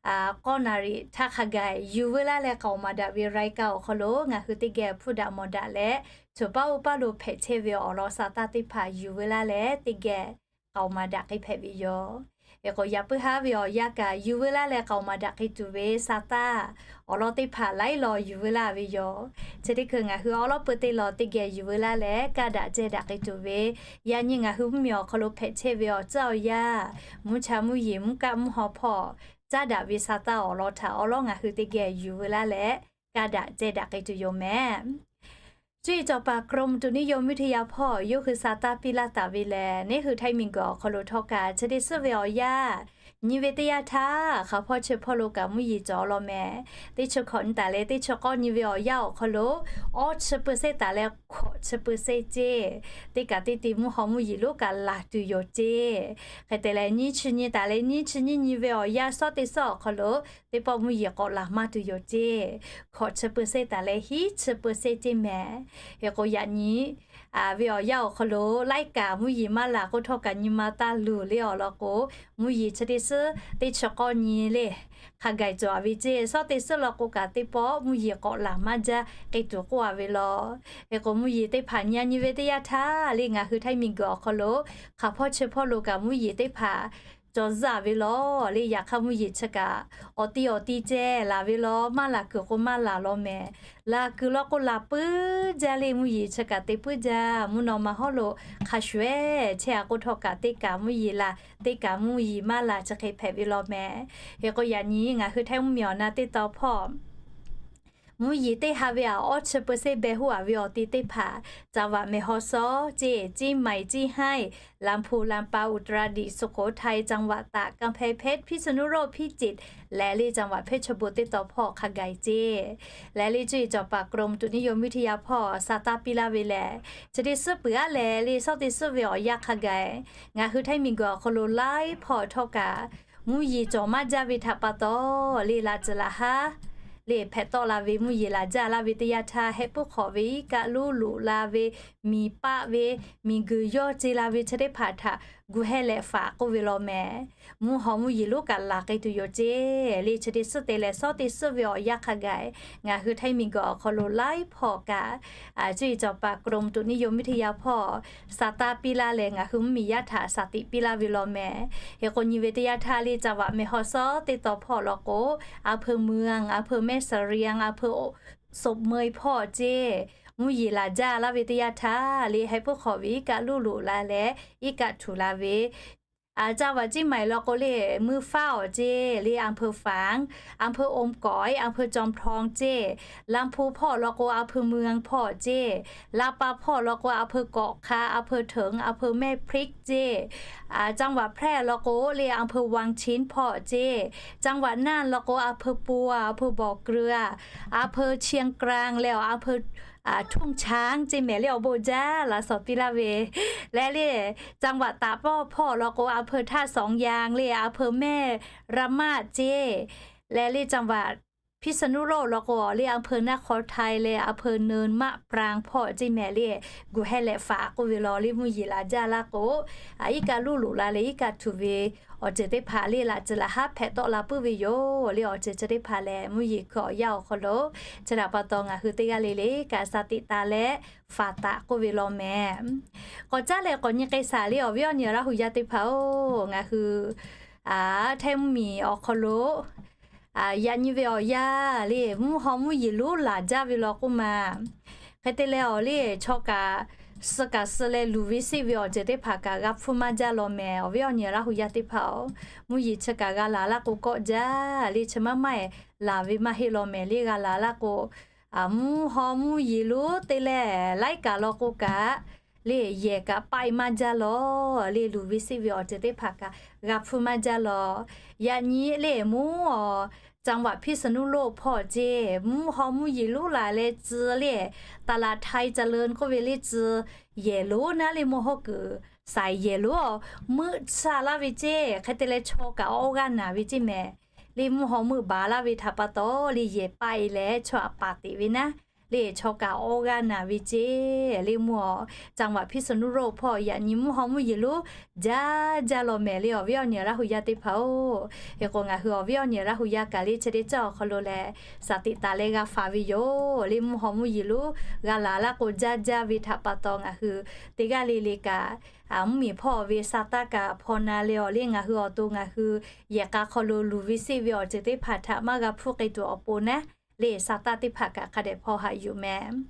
k'awˇ naˍ riˍ htaˇ hk'a gaˬ yuˬ veu laˇ leh k'aoˍ maˍ daꞈ ve รายการ awˬ hk'aw lo ngaˬ hui teˇ geh hpuˇ daꞈ mawˬ daꞈ leh, choˬ paˉ oˇ paˉ lo hpehꞈ chehˇ ve awˬ lawn sa taˇ teˇ hpaˍ yuˬ veu laˇ leh teˇ geh k'aoˍ maˍ daꞈ k'ai hpehꞈ ve yoˬ. Hk'e k'o yaꞈ puiˉ haˉ ve awˬ yanˇ kaꞈ yuˬ veu laˇ leh k'aoˍ maˍ daꞈ k'ai tuˬ ve sa taˇ awˬ lawn teˇ hpaˍ laiˉ law yuˬ veu laˇ ve yoˬ. Chi teˇ hkui ngaˬ hui awˉ lawˉ peu teˇ law teˇ geh yuˬ veu laˇ leh kaˇ daꞈ ceh daꞈ k'ai tuˬ ve, yaꞈ nyi ngaˬ hui mvuhˇ miˬ awˬ hk'aw lo hpehꞈ chehˇ ve awˬ tcuhˉ awˬ yanˇ, mvuhˇ cha mvuhˇ yeˬ mvuhˇ kaˆ mvuhˇ haw hpawˇ caˉ daꞈ ve sa taˇ awˬ lawn htaꞈ awˉ lawˉ ngaˬ hui teˇ geh yuˬ veu laˇ leh kaˇ daꞈ ceh daꞈ k'ai tuˬ yoˬ mehˍ. Cuˇ yiˍ cawˬ paˍ กรมอุตุนิยมวิทยา hpawˇ yawˇ hui sa taˇ piˇ laˇ taˍ ve lehˬ, neˇ hui Htaiˇ miˬ guiˬ awˬ hk'aw lo htawˇ kaꞈ chi teˇ suhˉ ve awˬ yanˇ nyi ve teˇ yanˇ htaˇ hk'aˬ hpawˇ chi hpawˇ lo kaꞈ mvuhˇ yeˬ cawˬ law mehˍ. Teˇ chi hkawꞈ nyi taˍ leh teˇ chi k'awˇ nyi ve awˬ yanˇ awˬ hk'aw lo awˇ chi เปอร์เซ็นต์ taˍ leh hkawꞈ chi เปอร์เซ็นต์ ceˇ, teˇ kaꞈ teˇ te mvuhˇ haw mvuhˇ yeˬ lonˉ kaꞈ laˬ tuˬ yoˬ ceˇ. Hk'e te leh nyiˇ chi nyi taˍ leh nyiˇ chi nyiˇ nyi ve awˬ yanˇ suhˉ teˇ suhˉ awˬ hk'aw lo teˇ pawˆ mvuhˇ yeˬ k'awꞈ laˬ maˇ tuˬ yoˬ ceˇ. Hkawꞈ chi เปอร์เซ็นต์ taˍ leh hiˉ chi เปอร์เซ็นต์ ceˇ mehˍ. Hk'e k'o yaꞈ nyi ve awˬ yanˇ awˬ hk'aw lo laiˉ kaꞈ mvuhˇ yeˬ maˇ laˬ k'oˆ htawˇ kaꞈ nyi ma taˇ luˬ le awˬ lawn k'o, mvuhˇ yeˬ chi teˇ suhˉ teˇ chi k'awˇ nyi le hk'a gaˬ cawˬ ve ceˇ. Suhˉ teˇ suhˉ law k'o kaꞈ teˇ pawˆ mvuhˇ yeˬ k'awꞈ laˬ maˇ jaˇ k'ai tuˬ k'oˆ a ve law. Hk'e k'o mvuhˇ yeˬ teˇ hpaˍ nyi nyi ve teˇ yanˇ htaˇ le ngaˬ hui Htaiˇ miˬ guiˬ awˬ hk'aw lo hk'aˬ hpawˇ chi hpawˇ lo kaꞈ mvuhˇ yeˬ teˇ hpaˍ cawˬ zuhˆ ve law le. Yaꞈ hk'aˇ mvuhˇ yeˬ chi kaꞈ awˬ ti awˬ ti ceh laˬ ve law, maˇ laˬ kuiˬ k'o maˇ laˬ law mehˍ. Laˬ kuiˬ law k'o laˬ puiˉ jaˇ le, mvuhˇ yeˬ chi kaꞈ te puiˉ jaˇ. Mvuhˇ naw ma hawˉ lo hk'a shuˍ-ehˍ chehˇ a k'oˆ htawˇ kaꞈ teˇ kaꞈ mvuhˇ yeˬ laˬ, teˇ kaꞈ mvuhˇ yeˬ maˇ laˬ chi hk'e hpehꞈ ve law mehˍ. Hk'e k'o yaꞈ nyi ngaˬ hui Htaiˇ mvuhˇ miˬ awˬ na teˇ tawn hpawˇ mvuhˇ yeˬ teˇ ha ve aꞈ awˇ chi เปอร์เซ็นต์ beh hoˆ a ve awˬ ti teˇ hpaˍ จังหวัดแม่ฮ่องสอน ceˇ, เชียงใหม่ เชียงราย ลำพูน ลำปาง อุตรดิตถ์ สุโขทัย จังหวัดตาก กำแพงเพชร พิษณุโลก พิจิตร leh le จังหวัดเพชรบูรณ์ teˇ tawn hpawˇ hk'a gaˬ ceˇ. Leh le cuˇ yiˍ cawˬ paˍ กรมอุตุนิยมวิทยา hpawˇ sa taˇ piˇ laˇ ve lehˬ, chi teˇ suhˉ peuˬ aˉ leh le suhˉ teˇ suhˉ ve awˬ yanˇ hk'a gaˬ ngaˬ hui Htaiˇ miˬ guiˬ awˬ hk'aw lo laiˉ hpawˇ htawˇ kaꞈ mvuhˇ yeˬ cawˬ maˇ jaˇ ve htaꞈ pa taw le laꞈ tcuhˍ laꞈ haˉ le hpehꞈ tawˆ la ve mvuhˇ yeˬ laˬ jaˇ laˇ ve teˇ yanˇ htaˇ, heh puiˉ hk'awꞈ ve iˉ kaˆ luˉ loꞈ la ve, miˬ paˆ ve, miˬ guiˬ yawˇ ce la ve chi teˇ hpaˍ htaꞈ gu heh leh faˍ k'oˆ ve law mehˍ. Mvuhˇ haw mvuhˇ yeˬ lonˉ kaꞈ laˬ k'ai tuˬ yoˬ ceˇ. Le chi teˇ suhˉ te leh suhˉ teˇ suhˉ ve awˬ yanˇ hk'a gaˬ ngaˬ hui Htaiˇ miˬ guiˬ awˬ hk'aw lo laiˉ hpawˇ kaꞈ cuˇ yiˍ cawˬ paˍ กรมอุตุนิยมวิทยา hpawˇ sa taˇ piˇ laˇ leh ngaˬ hui mvuhˇ miˬ yaˇ htaꞈ shaˍ tiꞈ piˇ laˇ ve law mehˍ. Hk'e k'o nyi ve teˇ yanˇ htaˇ le จังหวัดแม่ฮ่องสอน teˇ tawn hpawˇ law k'o, a hpeu เมือง, a hpeu แม่เสลียง, a hpeu สบเมย hpawˇ ceˇ, mvuhˇ yeˬ laˬ jaˇ laˇ ve teˇ yanˇ htaˇ le heh puiˉ hk'awꞈ ve iˉ kaˆ luˉ loꞈ la leh iˉ kaˆ htuꞈ la ve จังหวัดเชียงใหม่ law k'o le มือเฝ้า ceˇ, le อำเภอฝาง, อำเภออมก๋อย, อำเภอจอมทอง ceˇ, ลำพูน hpawˇ law k'o a hpeu เมือง hpawˇ ceˇ, ลำปาง hpawˇ law k'o a hpeu เกาะคา, อำเภอเถิง, อำเภอแม่พริก ceˇ, จังหวัดแพร่ law k'o le a hpeu วังชิ้น hpawˇ ceˇ, จังหวัดน่าน law k'o a hpeu ปัว, a hpeu บ่อเกลือ, a hpeu เชียงกลาง leh a hpeu ทุ่งช้าง ceˇ mehˍ le awˬ bon jaˇ laꞈ shawˍ piˇ laˇ ve. Leh le จังหวัดตาก hpawˇ law k'o a hpeu ท่าสองยาง le a hpeu แม่ระมาด ceˇ, leh le จังหวัดพิษณุโลก law k'o le a hpeu นครไทย leh a hpeu เนินมะปราง hpawˇ ceˇ mehˍ le gu heh leh faˍ k'oˆ ve law le mvuhˇ yeˬ laˬ jaˇ laˇ k'o, iˉ kaˆ luˉ loꞈ la leh iˉ kaˆ htuꞈ ve awˬ ceuˬ teˇ hpaˍ le laꞈ tcuhˍ laꞈ haˉ hpehꞈ tawˆ la puiˉ ve yoˬ. Le awˬ ceuˬ chi teˇ hpaˍ lehˬ mvuhˇ yeˬ hkui awˬ yanˇ awˬ hk'aw lo chi htaꞈ pa taw ngaˬ hui teˇ g'aˇ le le kaꞈ shaˍ tiꞈ taˍ leh faˍ taˍ k'oˆ ve law mehˍ. K'awꞈ caˉ leh k'awꞈ nyi k'ai shaˍ le awˬ viˉ awˬ nyi Laˇ hu yaˇ teˇ hpaˍ-oˬ, ngaˬ hui Htaiˇ mvuhˇ miˬ awˬ hk'aw lo yaꞈ nyi ve awˬ yanˇ le mvuhˇ haw mvuhˇ yeˬ lonˉ laˬ jaˇ ve law k'oˆ ma. Hk'e te leh awˬ le chaw kaꞈ suh kaꞈ suh leh luˬ ve seˆ ve awˬ ceuˬ teˇ hpaˍ kaꞈ g'a hpfuhˇ maˇ jaˇ law mehˍ. Awˬ viˉ awˬ nyi Laˇ hu yaˇ teˇ hpaˍ-oˬ, mvuhˇ yeˬ chi kaꞈ g'a laˬ laˇ k'o kawˆ jaˇ le, chi maˇ maˇ-eˬ laˬ ve maˇ heˆ law mehˍ le. G'a laˬ laˇ k'o, mvuhˇ haw mvuhˇ yeˬ lonˉ te leh laiˉ kaꞈ law k'o kaꞈ le, yehˬ kaꞈ paˆ-e maˇ jaˇ law le. Luˬ ve seˆ ve awˬ ceuˬ teˇ hpaˍ kaꞈ g'a hpfuhˇ maˇ jaˇ law. Yaꞈ nyi le mvuhˇ aw, จังหวัดพิษณุโลก hpawˇ ceˇ, mvuhˇ haw mvuhˇ yeˬ lonˉ laˬ leh tcuh le, ตลาดไทยเจริญ k'oˆ ve le tcuh, yehˬ lonˉ naˉ le mvuhˇ haw kuiˬ saiˍ yehˬ lonˉ meuˆ tsuhˇ laˇ ve ceˇ. Hk'e te leh chaw kaꞈ awˇ g'aˇ naˬ ve ceˇ mehˍ. Le mvuhˇ haw meuˆ baˬ laˇ ve htaꞈ pa taw le yehˬ paˆ-e leh chaw aꞈ paˍ teꞈ ve naˉ le chaw kaꞈ awˇ g'aˇ naˬ ve ceˇ. Le mvuhˇ aw, จังหวัดพิษณุโลก hpawˇ yaꞈ nyi mvuhˇ haw mvuhˇ yeˬ lonˉ jaˇ jaˇ law mehˍ le. Awˬ viˉ awˬ nyi Laˇ hu yaˇ teˇ hpaˍ-oˬ, hk'e k'o ngaˬ hui awˬ viˉ awˬ nyi Laˇ hu yaˇ kaꞈ le chi teˇ caˇ awˬ hk'aw lo lehˬ, shaˍ tiꞈ taˍ leh g'a faˍ ve yoˬ. Le mvuhˇ haw mvuhˇ yeˬ lonˉ g'a laˬ laˇ k'o jaˇ jaˇ ve htaꞈ pa taw ngaˬ hui teˇ g'aˇ le le kaꞈ, mvuhˇmiˬ hpawˇ ve sa taˇ kaꞈ hpaw na leh awˬ le ngaˬ hui awˬ to ngaˬ hui yehˬ k'a hk'aw lo luˬ ve seˆ ve awˬ ceuˬ teˇ hpaˍ htaꞈ maˇ g'a hpfuhˇ k'ai tuˬ awˬ pon naˉ le sa taˇ teˇ hpaˍ kaꞈ hk'a dehꞈ hpaw haꞈ yuˬ mehˍ.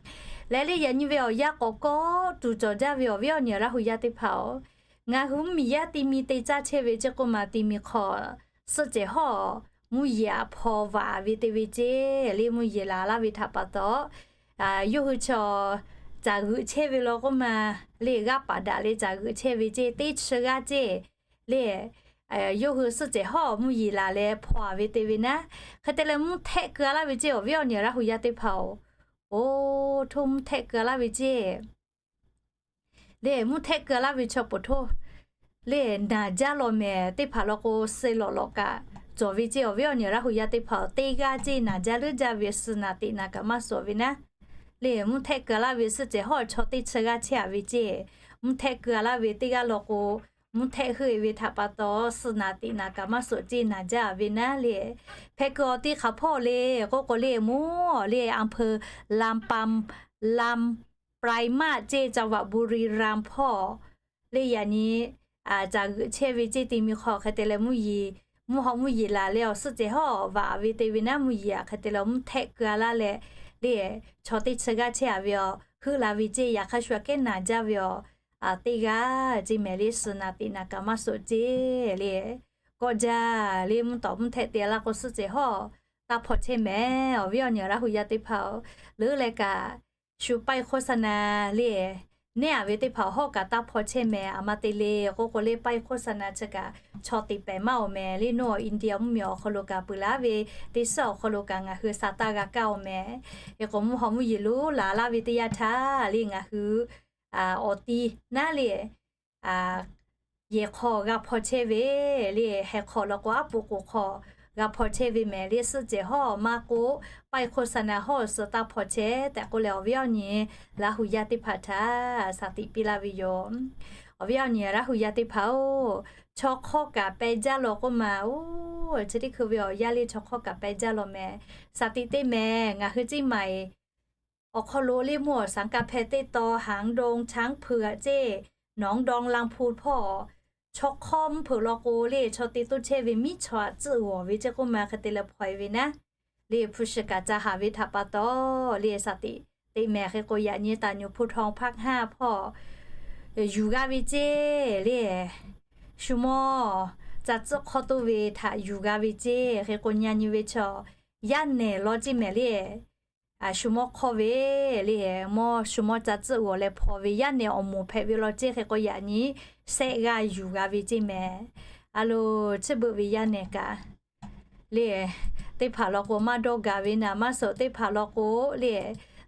Leh le yaꞈ nyi ve awˬ yanˇ k'awꞈ kawˆ tuˬ cawˬ jaˇ ve awˬ viˉ awˬ nyi Laˇ hu yaˇ teˇ hpaˍ-oˬ, ngaˬ hui mvuhˇmiˬ yaˇ ti mi te caˇ chehˇ ve ceˇ k'oˆ ma ti mi hk'aw suhˆ cehˬ hawˉ mvuhˇ yeˬ aꞈ hpaw vaꞈ ve te ve ceˇ. Le mvuhˇ yeˬ laˬ laˇ ve htaꞈ pa taw, yawˇ hui chaw caˬ g'euꞈ chehˇ ve law k'oˆ ma le g'aˇ paˍ daꞈ leh caˬ g'euꞈ chehˇ ve ceˇ, teˇ chi g'aˇ ceˇ le yawˇ hui suhˆ cehˬ hawˉ mvuhˇ yeˬ laˬ leh hpaw-a ve te ve naˉ. Hk'e te leh mvuhˇ htehˆ keu-a laˇ ve ceˇ. Awˬ viˉ awˬ nyi Laˇ hu yaˇ teˇ hpaˍ-oˬ, oˇ htoˇ mvuhˇ htehˆ keu-a laˇ ve ceˇ. Le mvuhˇ htehˆ keu-a laˇ ve chaw poˬ htoˇ le naˬ jaˇ law mehˍ. Teˇ hpaˍ law k'o suh lawꞈ lawꞈ kaꞈ cawˬ ve ceˇ. Awˬ viˉ awˬ nyi Laˇ hu yaˇ teˇ hpaˍ-oˬ, teˇ g'aˇ ceˇ naˬ jaˇ leuˉ jaˇ ve suh naˍ teꞈ naˍ kaꞈ maˇ suhˍ ve naˉ. Le mvuhˇ htehˆ keu-a laˇ ve suhˆ cehˬ hawˉ chaw teˇ chi g'aˇ chehˇ-a ve ceˇ. Mvuhˇ htehˆ keu-a laˇ ve teˇ g'aˇ law k'o, mvuhˇ htehˆ heuˆ-e ve htaꞈ pa taw suh naˍ teꞈ naˍ kaꞈ maˇ suhˍ ceˇ naˬ jaˇ-a ve naˉ le. Hpehꞈ kuiˬ awˬ ti hk'aˬ hpawˇ le k'oˆ k'o le mvuhˇ le อำเภอลำปำ ลำปลายมาศ ceˇ จังหวัดบุรีรัมย์ hpawˇ le yaꞈ nyi caˬ g'euꞈ chehˇ ve ceˇ. Te mi hk'aw hk'e te leh mvuhˇ yeˬ, mvuhˇ haw mvuhˇ yeˬ laˬ leh awˬ suhˆ cehˬ hawˉ vaꞈ ve te ve naˉ mvuhˇ yeˬ-a hk'e te leh mvuhˇ htehˆ keu-a laˇ leh le chaw teˇ chi g'aˇ chehˇ-a ve awˬ heuˆ la ve ceˇ. Yaꞈ hk'aˇ shu aꞈ kehˉ naˬ jaˇ ve awˬ teˇ g'aˇ ceˇ mehˍ le suh naˍ teꞈ naˍ kaꞈ maˇ suhˍ ceˇ le. Kawˆ jaˇ le mvuhˇ tawˍ mvuhˇ htehˆ te-a laˇ k'o suhˆ cehˬ hawˉ taˇ hpaw chehˇ mehˍ. Awˬ viˉ awˬ nyi Laˇ hu yaˇ teˇ hpaˍ-oˬ, leuˉ leh kaꞈ shu ป้ายโฆษณา le nehˉ-a ve teˇ hpaˍ hawˉ kaꞈ taˇ hpaw chehˇ mehˍ. Aˬ ma te le k'oˆ k'o le ป้ายโฆษณา chi kaꞈ chaw teꞈ pehˍ maˇ-oˬ mehˍ le. Nawˬ India mvuhˇmiˬ awˬ hk'aw lo kaꞈ peuˬ laˇ ve teˇ suhˉ awˬ hk'aw lo kaꞈ ngaˬ hui sa taˇ g'a kaˇ-oˬ mehˍ. Hk'e k'o mvuhˇ haw mvuhˇ yeˬ lonˉ laˬ laˇ ve teˇ yanˇ htaˇ le ngaˬ hui awˬ ti naˉ le yehˬ hk'aw g'a hpaw chehˇ ve le, heh hk'aw law k'o aˉ poꞈ k'oˍ hk'aw g'a hpaw chehˇ ve mehˍ le. Suhˆ cehˬ hawˉ maˇ k'oˆ ป้ายโฆษณา hawˉ suh taˇ hpaw chehˇ tehꞈ k'oˆ leh awˬ viˉ awˬ nyi Laˇ hu yaˇ teˇ hpaˍ htaꞈ shaˍ tiꞈ piˇ laˇ ve yoˬ. Awˬ viˉ awˬ nyi Laˇ hu yaˇ teˇ hpaˍ-oˬ, chaw hk'awˇ kaꞈ peh jaˇ law k'oˆ ma-oˬ, chi teˇ hkui ve awˬ yaˇ le chaw hk'awˇ kaꞈ peh jaˇ law mehˍ. Shaˍ tiꞈ teˇ mehˍ ngaˬ hui ceˇ maˍ-eˬ awˬ hk'aw lo le mvuhˇ awˬ saˍ kaˇ hpeh teˇ taw หางดงช้างเผือก ceˇ หนองดองลำพูน hpawˇ chaw hk'awˇ mvuhˇ hpeuꞈ law k'o le chaw te toˇ chehˇ ve miˉ chaw aꞈ tcuhˆ g'awˬ ve ceˇ k'oˆ ma hk'e te leh hpaw-e ve naˉ le hpu shi kaꞈ ca haˍ ve htaꞈ pa taw le shaˍ tiꞈ teˇ mehˍ. Hk'e k'o yaꞈ nyi ตำบลภูทอง ภาคห้า hpawˇ yuˬ g'a ve ceˇ le shu mawˇ ca tcuhˆ hk'awˇ toˇ ve htaꞈ yuˬ g'a ve ceˇ. Hk'e k'o nyi nyi ve chaw yaˇ nehˬ law ceˇ mehˍ le shu mawˇ hk'awˇ ve le mawˇ shu mawˇ ca tcuhˆ g'awˬ leh hpaw ve yaˇ nehˬ awˬ moˍ hpehꞈ ve law ceˇ. Hk'e k'o yaꞈ nyi sehˆ g'aˇ yuˬ g'a ve ceˇ mehˍ. A lo, chi beuꞈ ve yaˇ nehˬ kaꞈ le teˇ hpaˍ law k'o maˇ dawˇ gaˬ ve naˍ maˇ suhˍ teˇ hpaˍ law k'o le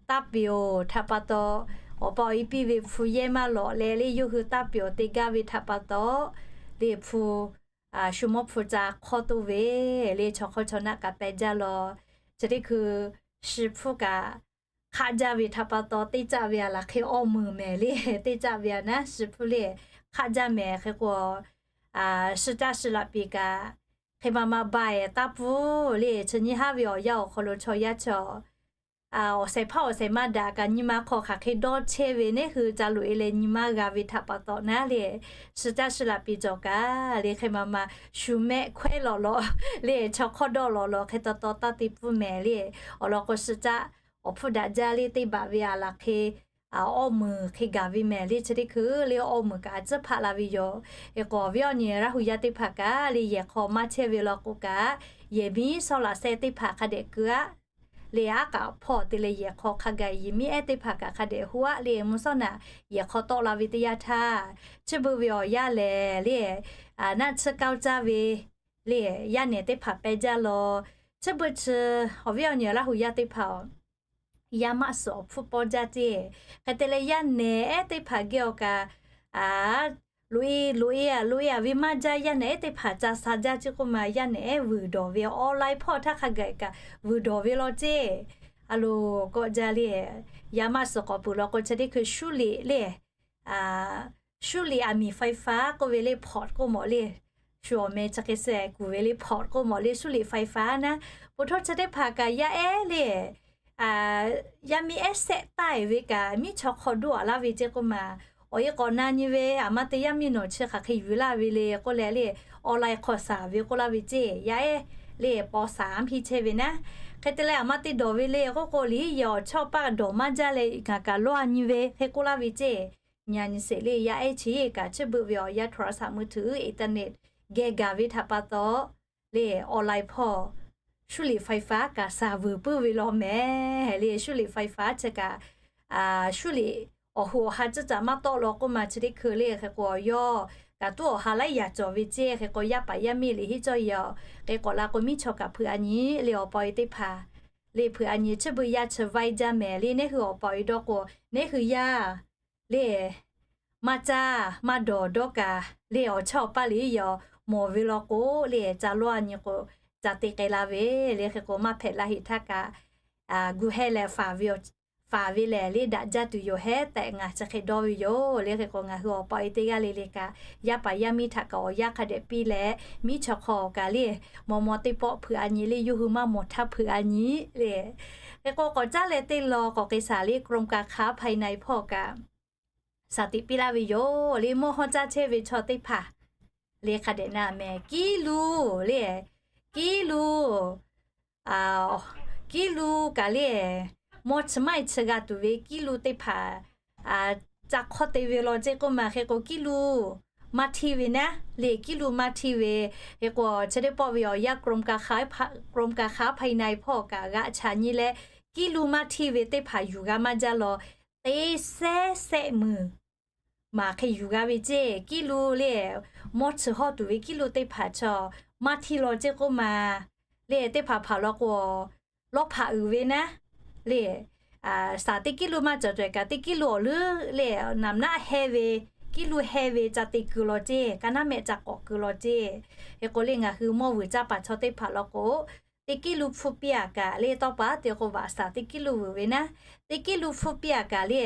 taˇ peˍ-oˬ htaꞈ pa taw, awˬ pa awˬ e piˇ ve hpu yehˇ maˇ lawꞈ leh le yawˇ hui taˇ peˍ-oˬ te gaˇ ve htaꞈ pa taw le hpu shu mawˇ hpu ca hk'awˇ toˇ ve le chaw hk'awˇ chaw naˆ kaꞈ peh jaˇ law. Chi teˇ hkui shi hpfuhˇ kaꞈ hk'aˆ jaˇ ve htaꞈ pa taw teˇ caˆ ve aˬ laˬ hk'e awˇ meuˍ mehˍ le teˇ caˆ ve aˬ naˉ shi hpfuhˇ le hk'aˆ jaˇ mehˍ. Hk'e k'o shi caˆ shi laꞈ piˍ kaꞈ hk'e ma ma ba-eˬ taˇ pfuhˇ le chi nyiˇ haˉ ve awˬ yanˇ awˬ hk'aw lo chaw yaˇ chaw awˬ shehˍ hpaˇ awˬ shehˍ maˇ daꞈ kaꞈ nyi ma hk'aw hk'aˬ hk'e dawˇ chehˇ ve neˉ hui ca loꞈ-e leh nyi maˇ g'a ve htaꞈ pa taw naˉ le shi caˆ shi laꞈ piˍ cawˬ kaꞈ le hk'e ma ma shu mehˆ hkawehˉ lawꞈ lawꞈ le chaw hk'awˇ dawˇ lawꞈ lawꞈ hk'e taw taw taˇ te pfuhˇ mehˍ le. Awˬ lawn k'o shi caˆ awˬ hpfuhˇ daꞈ jaˇ le teˇ baꞈ ve aˬ laˬ hk'e awˇ meunˍ hk'e gaˬ ve mehˍ le. Chi teˇ hkui le awˇ meunˍ kaꞈ a tcuhˉ hpaˆ la ve yoˬ. Hk'e k'o awˬ viˉ awˬ nyi Laˇ hu yaˇ teˇ hpaˍ kaꞈ le yehˬ hk'aw maˇ chehˇ ve law k'o kaꞈ, yehˬ miˉ sawˉ laꞈ sehˉ teˇ hpaˍ hk'a dehꞈ keu aˆ le. Aˉ k'aꞈ hpawˇ te leh yehˬ hk'aw hk'a gaˬ yehˬ miˉ ehˉ teˇ hpaˍ kaꞈ hk'a dehꞈ hu aˆ le. Mvuhˇ sawˉ naꞈ yehˬ hk'aw tawˆ la ve teˇ yanˇ htaˇ, chi beuꞈ ve awˬ yanˇ lehˬ le, naˆ tsuhˇ kaoˇ caˇ ve le, yaˇ nehˬ teˇ hpaˍ peh jaˇ law. Chi beuꞈ chi awˬ viˉ awˬ nyi Laˇ hu yaˇ teˇ hpaˍ-oˬ, yaˇ maˆ suhˍ awˬ hpfuhˇ pawˇ jaˇ ceˇ. Hk'e te leh yaˇ nehˬ ehˉ teˇ hpaˍ geh awˬ kaꞈ, loꞈ-e loꞈ-e a loꞈ-e a ve maˇ jaˇ. Yaˇ nehˬ ehˉ teˇ hpaˍ ca sha jaˇ ceˇ k'oˆ ma, yaˇ nehˬ ehˉ vuiˬ dawˬ ve online hpawˇ htaˇ hk'a gaˬ kaꞈ vuiˬ dawˬ ve law ceˇ. A loˍ kawˆ jaˇ le. Yaˇ maˆ suhˍ k'awꞈ peuˬ law k'o chi teˇ hkui shuˉ liꞈ le, shuˉ liꞈ aˬ miˍ ไฟฟ้า k'oˆ ve le, pot k'oˆ mawˬ le. Shu awˬ meh chi hk'e suh kuˬ ve le, pot k'oˆ mawˬ le, shuˉ liꞈ ไฟฟ้า naˉ. Po htoˇ chi teˇ hpaˍ kaꞈ yaˇ ehˉ le, yaˇ miˉ ehˉ sehˆ taˇ-e ve kaꞈ miˉ chaw hk'aw doˆ a laˇ ve ceˇ k'oˆ ma. Awˬ e k'awꞈ na nyi ve aˬ ma te yaˇ miˇ nawˬ chi hk'aˬ hk'e yuˬ laˇ ve le k'oˆ leh le, online hk'aw saˍ ve k'oˆ laˇ ve ceˇ. Yaˇ ehˉ le paw saˍ hpiˇ chehˇ ve naˉ. Hk'e te leh aˬ ma te dawˬ ve le k'oˆ k'o, liꞈ yehˬ awˬ chawˇ paˆ dawˬ maˇ jaˇ leh ngaˬ kaꞈ lawˇ a nyi ve hk'e k'oˆ laˇ ve ceˇ. Nyi a nyi sheˍ le, yaˇ ehˉ chi kaꞈ chi beuꞈ ve awˬ yanˇ โทรศัพท์มือถือ internet geh gaˬ ve htaꞈ pa taw le, online hpawˇ shuˉ liꞈ ไฟฟ้า kaꞈ saˍ vuiˬ puiˉ ve law mehˍ le. Shuˉ liꞈ ไฟฟ้า chi kaꞈ shuˉ liꞈ awˬ hoꞈ awˬ ha ceuˇ caꞈ maˇ tawˆ law k'oˆ ma chi teˇ hkui le. Hk'e k'o awˬ yawˇ kaꞈ tuˉ awˬ ha laiˉ yaꞈ cawˬ ve ceˇ. Hk'e k'o yaˇ paˍ yaˇ miˇ liꞈ henˇ cawˇ yaꞈ hk'e k'awꞈ la k'o miˉ chaw kaꞈ hpeuꞈ a nyi le. Awˬ pa awˬ e teˇ hpaˍ le hpeuꞈ a nyi, chi beuꞈ yaˇ chi vaiˇ jaˇ mehˍ le. Neˇ hui awˬ pa awˬ e dawˇ k'o, neˇ hui yaˇ le maˇ caˇ maˇ dawˬ dawˇ kaꞈ le, awˬ chawˇ awˬ paˇ le yaꞈ mawˬ ve law k'o le, ca lawˇ a nyi k'o, ca te k'ai la ve le. Hk'e k'o maˇ hpehꞈ la heꞈ htaˇ kaꞈ, gu heh leh faˍ ve lehˬ le daꞈ jaˇ tuˬ yoˬ hehˉ tehꞈ ngaˬ chi hk'e dawˇ ve yoˬ le. Hk'e k'o ngaˬ hui awˬ pa awˬ e teˇ g'aˇ le le kaꞈ, yaˇ paˍ yaˇ miˇ htaꞈ kaꞈ awˬ yanˇ hk'a dehꞈ piˇ leh, miˉ chaw hk'aw kaꞈ le maw maw teˇ pawˆ hpeuꞈ a nyi le, yawˇ hui maˇ mawˬ htaˇ hpeuꞈ a nyi le. Hk'e k'o k'awꞈ caˉ leh teˇ law k'awꞈ k'ai shaˍ le, กรมการค้าภายใน hpawˇ kaꞈ shaˍ tiꞈ piˇ laˇ ve yoˬ le. Mawˇ hawˇ caˇ chehˇ ve chaw teˇ hpaˍ le hk'a dehꞈ na mehˍ, kiˉ lu le, kiˉ lu kiˉ lu kaꞈ le, mawˇ chi maˇ e chi g'a tuˬ ve kiˉ lu teˇ hpaˍ ca hk'awˇ te ve law ceˇ k'oˆ ma. Hk'e k'o kiˉ lu maˇ htiˇ ve naˉ le, kiˉ lu maˇ htiˇ ve. Hk'e k'o chi teˇ pawˆ ve awˬ yanˇ กรมการค้าภายใน hpawˇ kaꞈ g'aꞈ chaꞈ nyi leh, kiˉ lu maˇ htiˇ ve teˇ hpaˍ yuˬ g'a maˇ jaˇ law, teˇ sehˉ sehˆ meunˍ maˬ hk'e yuˬ g'a ve ceˇ. Kiˉ lu le, mawˇ chi hawˇ tuˬ ve kiˉ lu teˇ hpaˍ chaw maˇ htiˇ law ceˇ k'oˆ ma le. Teˇ hpaˍ hpaˍ law k'o lawˇ hpaꞈ uiˍ ve naˉ le, shaˍ teˇ kiˉ lu maˇ cawˬ cawˬ kaꞈ teˇ kiˉ lu awˬ leuˉ le, naˍ naˆ heh ve, kiˉ lu heh ve ca te keu law ceˇ, ka naˉ mehˆ ca k'awꞈ keu law ceˇ. Hk'e k'o le ngaˬ hui mawˇ vuiˬ caˇ paˍ chaw teˇ hpaˍ law k'o, teˇ kiˉ lu hpfuhˇ piˇ a kaꞈ le, tawˇ pa te k'o vaꞈ shaˍ teˇ kiˉ lu vuiˬ ve naˉ, teˇ kiˉ lu hpfuhˇ piˇ a kaꞈ le,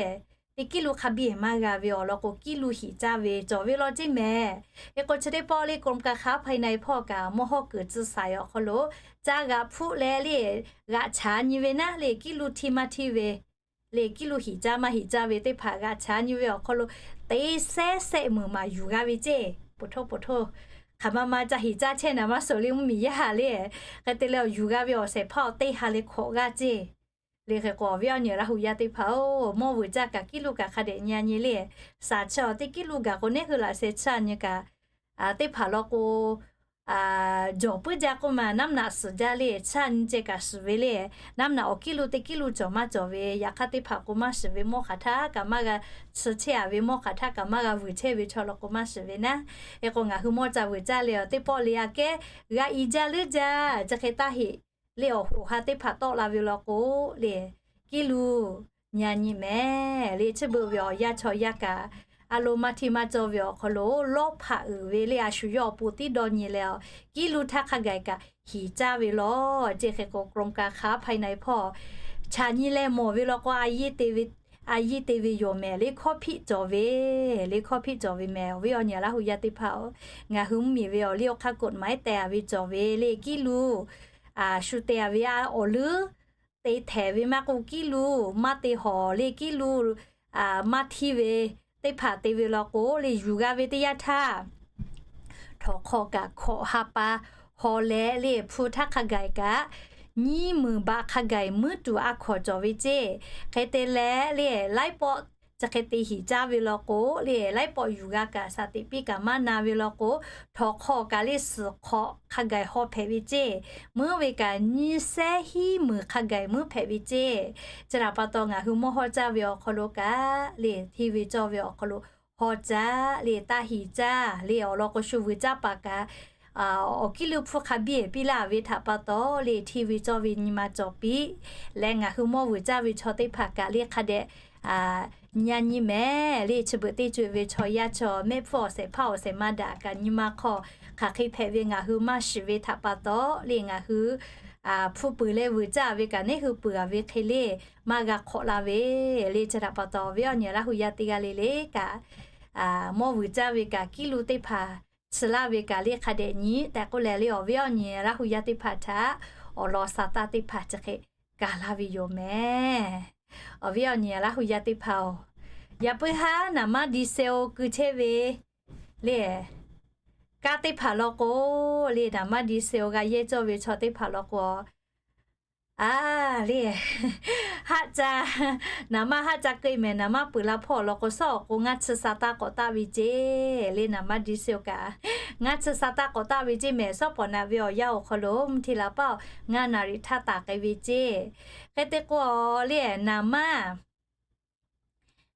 teˇ kiˉ lu hk'a biˇ maˇ g'a ve awˬ lawn k'o kiˉ lu hiꞈ caˇ ve cawˬ ve law ceˇ mehˍ. Hk'e k'o chi teˇ pawˆ le กรมการค้าภายใน hpawˇ kaꞈ mawˇ hawˇ kuiˬ tcuh saiˍ awˬ hk'aw lo ca g'aꞈ hpfuhˆ leh le, g'aꞈ chaꞈ nyi ve naˉ le, kiˉ lu htiˇ maˇ htiˇ ve le, kiˉ lu hiꞈ caˇ maˇ hiꞈ caˇ ve teˇ hpaˍ g'aꞈ chaꞈ nyi ve awˬ hk'aw lo teˇ sehˉ sehˆ meunˍ maˬ yuˬ g'a ve ceˇ. Po htoˇ po htoˇ, hk'aˬ ma ma ca hiꞈ caˇ chehˇ naˍ maˇ suhˍ le mvuhˇmiˬ yaˇ le. Hk'e te leh awˬ yuˬ g'a ve awˬ shehˍ hpaˇ awˬ teˇ ha leh hkawꞈ g'aˇ ceˇ. Le hk'e k'o awˬ viˉ awˬ nyi Laˇ hu yaˇ teˇ hpaˍ-oˬ, mawˇ vuiˬ caˇ kaꞈ kiˉ lu kaꞈ hk'a dehꞈ nyi a nyi le. Shaˍ chi awˬ teˇ kiˉ lu gaˬ k'o neˇ hui laꞈ sheh chiˇ a nyi kaꞈ, teˇ hpaˍ law k'o jawˬ puiˉ jaˇ k'oˆ ma, naˉ naꞈ suhˍ jaˇ le, chiˇ a nyi ceh kaꞈ suhˍ ve le. Naˉ naꞈ awˬ kiˉ lu teˇ kiˉ lu cawˬ maˇ cawˬ ve, yaꞈ hk'aˇ teˇ hpaˍ k'o maˇ shiˍ ve, mawˇ hk'aˬ htaˇ kaꞈ maˇ g'a suh chehˇ a ve, mawˇ hk'aˬ htaˇ kaꞈ maˇ g'a vuiˬ chehˇ ve chaw law k'o maˇ shiˍ ve naˉ. Hk'e k'o ngaˬ hui mawˇ ca vuiˬ caˇ leh awˬ teˇ pawˆ le aꞈ kehˉ g'a i jaˇ leuˉ jaˇ, chi hk'e taˇ heꞈ le awˬ hoꞈ ha teˇ hpaˍ tawˆ la ve law k'o le, kiˉ lu nyi a nyi mehˍ le. Chi beuꞈ ve awˬ yanˇ chaw yaˇ kaꞈ a lo maˇ htiˇ maˇ cawˇ ve awˬ hk'aw lo lawˇ hpaꞈ uiˍ ve le, a shu yawˇ awˬ pon tiˉ dawˇ nyi leh, kiˉ lu htaˇ hk'a gaˬ kaꞈ hiꞈ caˇ ve law ceˇ. Hk'e k'o กรมการค้าภายใน hpawˇ chaꞈ nyi leh mawˬ ve law k'o, a yiˇ te ve yoˬ mehˍ le, hkawˇ hpiˆ cawˬ ve le, hkawˇ hpiˆ cawˬ ve mehˍ. Awˬ viˉ awˬ nyi Laˇ hu yaˇ teˇ hpaˍ-oˬ, ngaˬ hui mvuhˇmiˬ ve awˬ liˇ awˬ hk'aˇ กฎหมาย tehˬ a ve cawˬ ve le, kiˉ lu shu te a ve a awˬ leuˉ te htehˍ ve maˇ k'oˆ, kiˉ lu maˇ te hawˬ le, kiˉ lu maˇ htiˇ ve teˇ hpaˍ te ve law k'o le, yuˬ g'a ve teˇ yanˇ htaˇ htawnˍ hk'aw kaꞈ hkawꞈ ha pa haw leh le, hpu htaˇ hk'a gaˬ kaꞈ nyiˇ meunˍ baꞈ hk'a gaˬ muiˉ tuˬ a hkawˍ cawˬ ve ceˇ. Hk'e te leh le, laiˉ pawˆ chi hk'e te hiˍ caˇ ve law k'o le, laiˉ pawˆ yuˬ g'a kaꞈ shaˍ teꞈ piˇ kaꞈ maˇ na ve law k'o, htawnˍ hk'aw kaꞈ le suhˍ hk'aw hk'a gaˬ haw hpehꞈ ve ceˇ. Meuˉ ve kaꞈ nyiˇ sehˉ hiˉ meunˍ hk'a gaˬ meuˉ hpehꞈ ve ceˇ. Chi htaꞈ pa taw ngaˬ hui mawˇ hawˇ caˇ ve awˬ hk'aw lo kaꞈ le, hteˇ ve cawˇ ve awˬ hk'aw lo hawˇ caˇ le, taˇ hiˍ caˇ le, awˬ lawn k'o shu vuiˬ caˇ paˍ kaꞈ awˬ kiˉ leuˉ hpfuhˇ hk'a biˇ piˇ laˇ ve htaꞈ pa taw le, hteˇ ve cawˇ ve nyi ma cawˬ piˇ leh, ngaˬ hui mawˇ vuiˬ caˇ ve chaw teˇ hpaˍ kaꞈ le hk'a dehꞈ nyi a nyi mehˍ le. Chi beuꞈ teˇ co-e ve chaw yaˇ chaw mehˆ hpfuhˇ awˬ shehˍ hpaˇ awˬ shehˍ ma daꞈ kaꞈ nyi ma hk'aw hk'aˬ hk'e hpehꞈ ve ngaˬ hui maˇ shiˍ ve htaꞈ pa taw le, ngaˬ hui hpu peuˬ leh vuiˬ caˇ ve kaꞈ neˉ hui peuˬ a ve hk'e le maˇ g'a hk'awꞈ la ve le. Chi htaꞈ pa taw awˬ viˉ awˬ nyi Laˇ hu yaˇ teˇ g'aˇ le le kaꞈ mawˇ vuiˬ caˇ ve kaꞈ kiˉ lu teˇ hpaˍ chi laˇ ve kaꞈ le hk'a dehꞈ nyi tehꞈ k'oˆ leh le, awˬ viˉ awˬ nyi Laˇ hu yaˇ teˇ hpaˍ htaꞈ awˬ lawn sa taˇ teˇ hpaˍ chi hk'e gaˬ laˇ ve yoˬ mehˍ. Awˬ viˉ awˬ nyi Laˇ hu yaˇ teˇ hpaˍ-oˬ, yaꞈ puiˉ haˉ naˍ manˇ diesel keu chehˇ ve le, kaˇ teˇ hpaˍ law k'o le, naˍ manˇ diesel g'a yehˇ cawˇ ve chaw teˇ hpaˍ law k'o, a le, haˆ ca, naˍ manˇ haˆ ca keu mehˍ, naˍ manˇ peuˬ la hpawˇ law k'o, sawˉ awˬ k'o ngaˇ chi sa taˇ k'awꞈ taˆ ve ceˇ le. Naˍ manˇ diesel kaꞈ ngaˇ chi sa taˇ k'awꞈ taˆ ve ceˇ mehˍ. Sawˉ pawˍ naꞈ ve awˬ yanˇ awˬ hk'aw lo mvuhˇ hteˇ la paˇ ngaˇ naˍ riˍ htaˇ taˍ k'ai ve ceˇ. Hk'e te k'o le, naˍ manˇ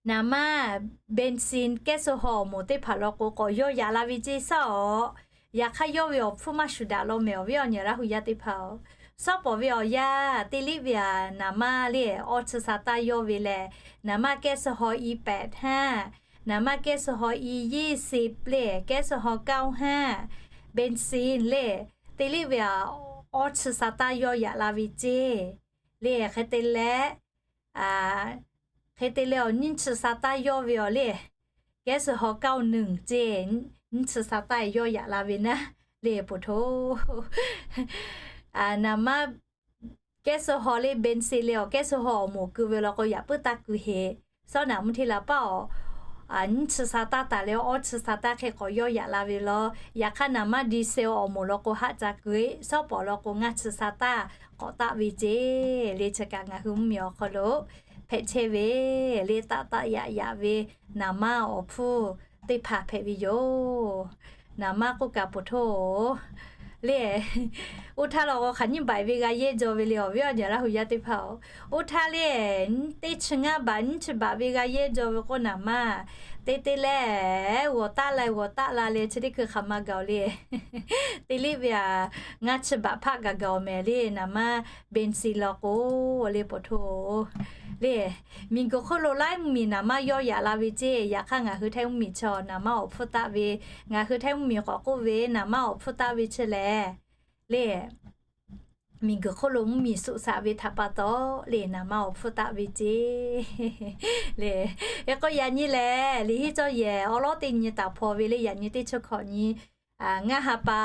naˍ manˇ benzin kehˉ suh haw awˬ moˍ teˇ hpaˍ law k'o k'awꞈ yawˇ yaꞈ la ve ceˇ sawˉ awˬ. Yaꞈ hk'aˇ yawˇ ve awˬ hpfuhˇ maˇ shuˍ daꞈ law mehˍ, awˬ viˉ awˬ nyi Laˇ hu yaˇ teˇ hpaˍ-oˬ. Sawˉ pawˍ ve awˬ yanˇ teˇ liˇ ve aꞈ naˍ manˇ le awˇ chi sa taˇ yawˇ ve lehˬ, naˍ manˇ kehˉ suh haw i pehꞈ haˉ, naˍ manˇ kehˉ suh haw i yeˇ se le, kehˉ suh haw kaoˇ haˉ, benzin le, teˇ liˇ ve aꞈ awˇ chi sa taˇ yawˇ yaꞈ la ve ceˇ le. Hk'e te leh, hk'e te leh awˬ nyiˇ chi sa taˇ yawˇ ve awˬ le, kehˉ suh haw kaoˇ nuiˬ ceˇ, nyiˇ chi sa taˇ yawˇ yaꞈ la ve naˉ le poˬ htoˇ. Naˍ manˇ kehˉ suh haw le benzin le awˬ kehˉ suh haw awˬ moˍ keu ve law k'o yaꞈ puiˉ taˇ keu heˍ. Sawˉ naꞈ mvuhˇ hteˇ la paˇ awˬ nyiˇ chi sa taˇ taˍ leh awˇ chi sa taˇ hk'e k'awꞈ yawˇ yaꞈ la ve law. Yaꞈ hk'aˇ naˍ manˇ diesel awˬ moˍ law k'o haˆ ca keu-e, sawˉ pawˍ law k'o ngaˇ chi sa taˇ k'awꞈ taˆ ve ceˇ le. Chi kaꞈ ngaˬ hui mvuhˇmiˬ awˬ hk'aw lo hpehꞈ chehˇ ve le, taˆ taˆ yaꞈ yaꞈ ve naˍ manˇ awˬ hpfuhˇ teˇ hpaˍ hpehꞈ ve yoˬ. Naˍ manˇ k'oˆ kaꞈ poˬ htoˇ le, oˇ htaˇ law k'o hk'aˬ nyiˇ baꞈ ve g'a yehˇ jaw ve le, awˬ viˉ awˬ nyi Laˇ hu yaˇ teˇ hpaˍ-oˬ. Oˇ htaˇ le, teˇ chi ngaˇ baꞈ nyiˇ chi baꞈ ve g'a yehˇ jaw ve k'o naˍ manˇ te te leh g'awˬ taˆ la g'awˬ taˆ la leh chi teˇ hkui hk'aˬ ma gaˬ-oˬ le. Teˇ liˇ ve aꞈ ngaˇ chi baꞈ hpaˆ gaˬ gaˬ-oˬ mehˍ le, naˍ manˇ benzin law k'o le poˬ htoˇ le. Miˬguiˬ hk'oˆ lo laiˉ mvuhˇmiˬ naˍ manˇ yawˇ yaꞈ la ve ceˇ. Yaꞈ hk'aˇ ngaˬ hui Htaiˇ mvuhˇmiˬ chaw naˍ manˇ awˬ hpfuhˇ taˆ ve, ngaˬ hui Htaiˇ mvuhˇmiˬ k'awꞈ k'oˆ ve naˍ manˇ awˬ hpfuhˇ taˆ ve chi lehˬ le, miˬguiˬ hk'oˆ lo mvuhˇmiˬ suꞈ shaꞈ ve htaꞈ pa taw le naˍ manˇ awˬ hpfuhˇ taˆ ve ceˇ le. Hk'e k'o yaꞈ nyi lehˬ liꞈ henˇ cawˇ yehˬ awˉ lawˉ teˇ nyi taˍ hpaw ve le, yaꞈ nyi teˇ chi hkawꞈ nyi ngaˇ ha pa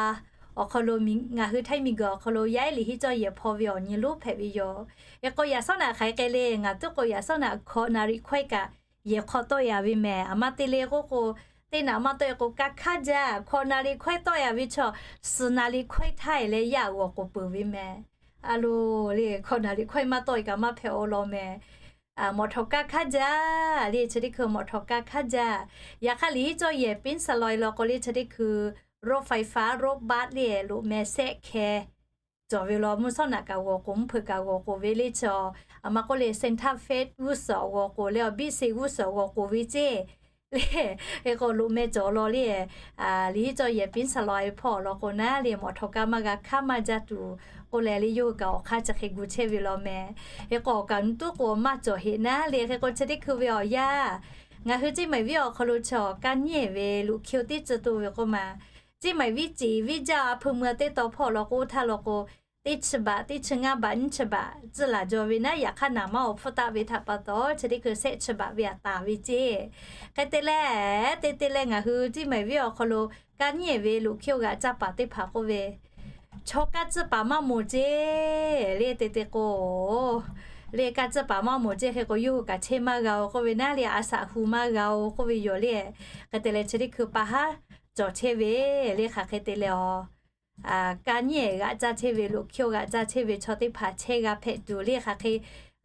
awˬ hk'aw lo ngaˬ hui Htaiˇ miˬguiˬ awˬ hk'aw lo yaˇ ehˉ liꞈ henˇ cawˇ yehˬ hpaw ve awˬ nyi lonˉ hpehꞈ ve yoˬ. Hk'e k'o yaꞈ sawˉ naꞈ hk'aˬ hk'e le, ngaˬ tuˉ k'o yaꞈ sawˉ naꞈ hkawꞈ naˍ riˍ hkawehˇ kaꞈ yehˬ hk'aw tawˆ e a ve mehˍ. Aˬ ma te le k'oˆ k'o, teˇ naꞈ maˇ tawˆ e k'o kaˇ hk'aˇ jaˇ. Hkawꞈ naˍ riˍ hkawehˇ tawˆ e a ve chaw, suhˍ naˍ riˍ hkawehˇ htaˇ e leh yaˇ g'awˬ k'oˍ peuˬ ve mehˍ. A lo le, hkawꞈ naˍ riˍ hkawehˇ maˇ tawˆ e kaꞈ maˇ hpehꞈ awˬ lawn mehˍ. Mawˬ htawꞈ kaˇ hk'aˇ jaˇ le, chi teˇ hkui mawˬ htawꞈ kaˇ hk'aˇ jaˇ. Yaꞈ hk'aˇ liꞈ henˇ cawˇ yehˬ piˉ saˍ law e law k'o le chi teˇ hkui road faiˍ faˍ road bus le loꞈ meh sehˆ hkeh cawˬ ve law, mvuhˇ sawˉ naꞈ kaꞈ g'awˬ k'oˍ, mvuhˇ hpeuꞈ kaꞈ g'awˬ k'oˍ ve le chaw. Aˬ ma k'oˆ le Santa Fe g'uˇ suhˍ g'awˬ k'oˍ le, awˬ biˇ se g'uˇ suhˍ g'awˬ k'oˍ ve ceˇ le. Hk'e k'o loꞈ meh cawˬ law le, liꞈ henˇ cawˇ yehˬ piˉ saˍ law e hpawˇ awˬ lawn k'o naˉ le mawˬ htawꞈ kaˇ maˇ g'a hk'aˇ maˇ jaˇ tuˬ k'oˆ leh le, yawˇ hui kaꞈ awˬ hk'aˇ chi hk'e gu chehˇ ve law mehˍ. Hk'e k'o awˬ kaꞈ nyi tuˉ k'o maˇ cawˬ heꞈ naˉ le. Hk'e k'o chi teˇ hkui ve awˬ yanˇ ngaˬ hui Ceˇ maiˍ viˉ awˬ hk'aw lo chaw kaˇ nyiˇ ehˍ ve loꞈ hkiˇ-oˬ teˇ ceuˬ to ve k'oˆ ma, Ceˇ maiˍ viˉ ceˍ viˉ jaˇ a hpui mui teˇ taw hpawˇ awˬ lawn k'o, oˇ htaˇ law k'o teˇ chi baꞈ, teˇ chi ngaˇ baꞈ, nyiˇ chi baꞈ tcuhˇ laˬ jaw ve naˉ. Yaꞈ hk'aˇ naˍ manˇ awˬ hpfuhˇ taˆ ve htaꞈ pa taw chi teˇ hkui sehˆ chi baꞈ ve aꞈ taˍ ve ceˇ. Hk'e te leh, te te leh ngaˬ hui Ceˇ maiˍ viˉ awˬ hk'aw lo kaˇ nyiˇ ehˍ ve loꞈ hkiˇ-oˬ g'aꞈ caˇ paˍ teˇ hpaˍ k'oˆ ve, chaw kaˇ tcuhˇ paˍ maˇ mawˬ ceˇ le. Te te k'o le kaˇ tcuhˇ paˍ maˇ mawˬ ceˇ. Hk'e k'o yawˇ hui kaꞈ chehˇ maˇ g'a-oˬ k'oˆ ve naˉ le, a shaꞈ hu maˇ g'a-oˬ k'oˆ ve yoˬ le. Hk'e te leh chi teˇ hkui pa haˉ cawˬ chehˇ ve le. Hk'aˬ hk'e te leh a kaˇ nyiˇ ehˍ g'aꞈ caˇ chehˇ ve, loꞈ hkiˇ-oˬ g'aꞈ caˇ chehˇ ve chaw teˇ hpaˍ chehˇ g'a hpehꞈ tuˬ le. Hk'aˬ hk'e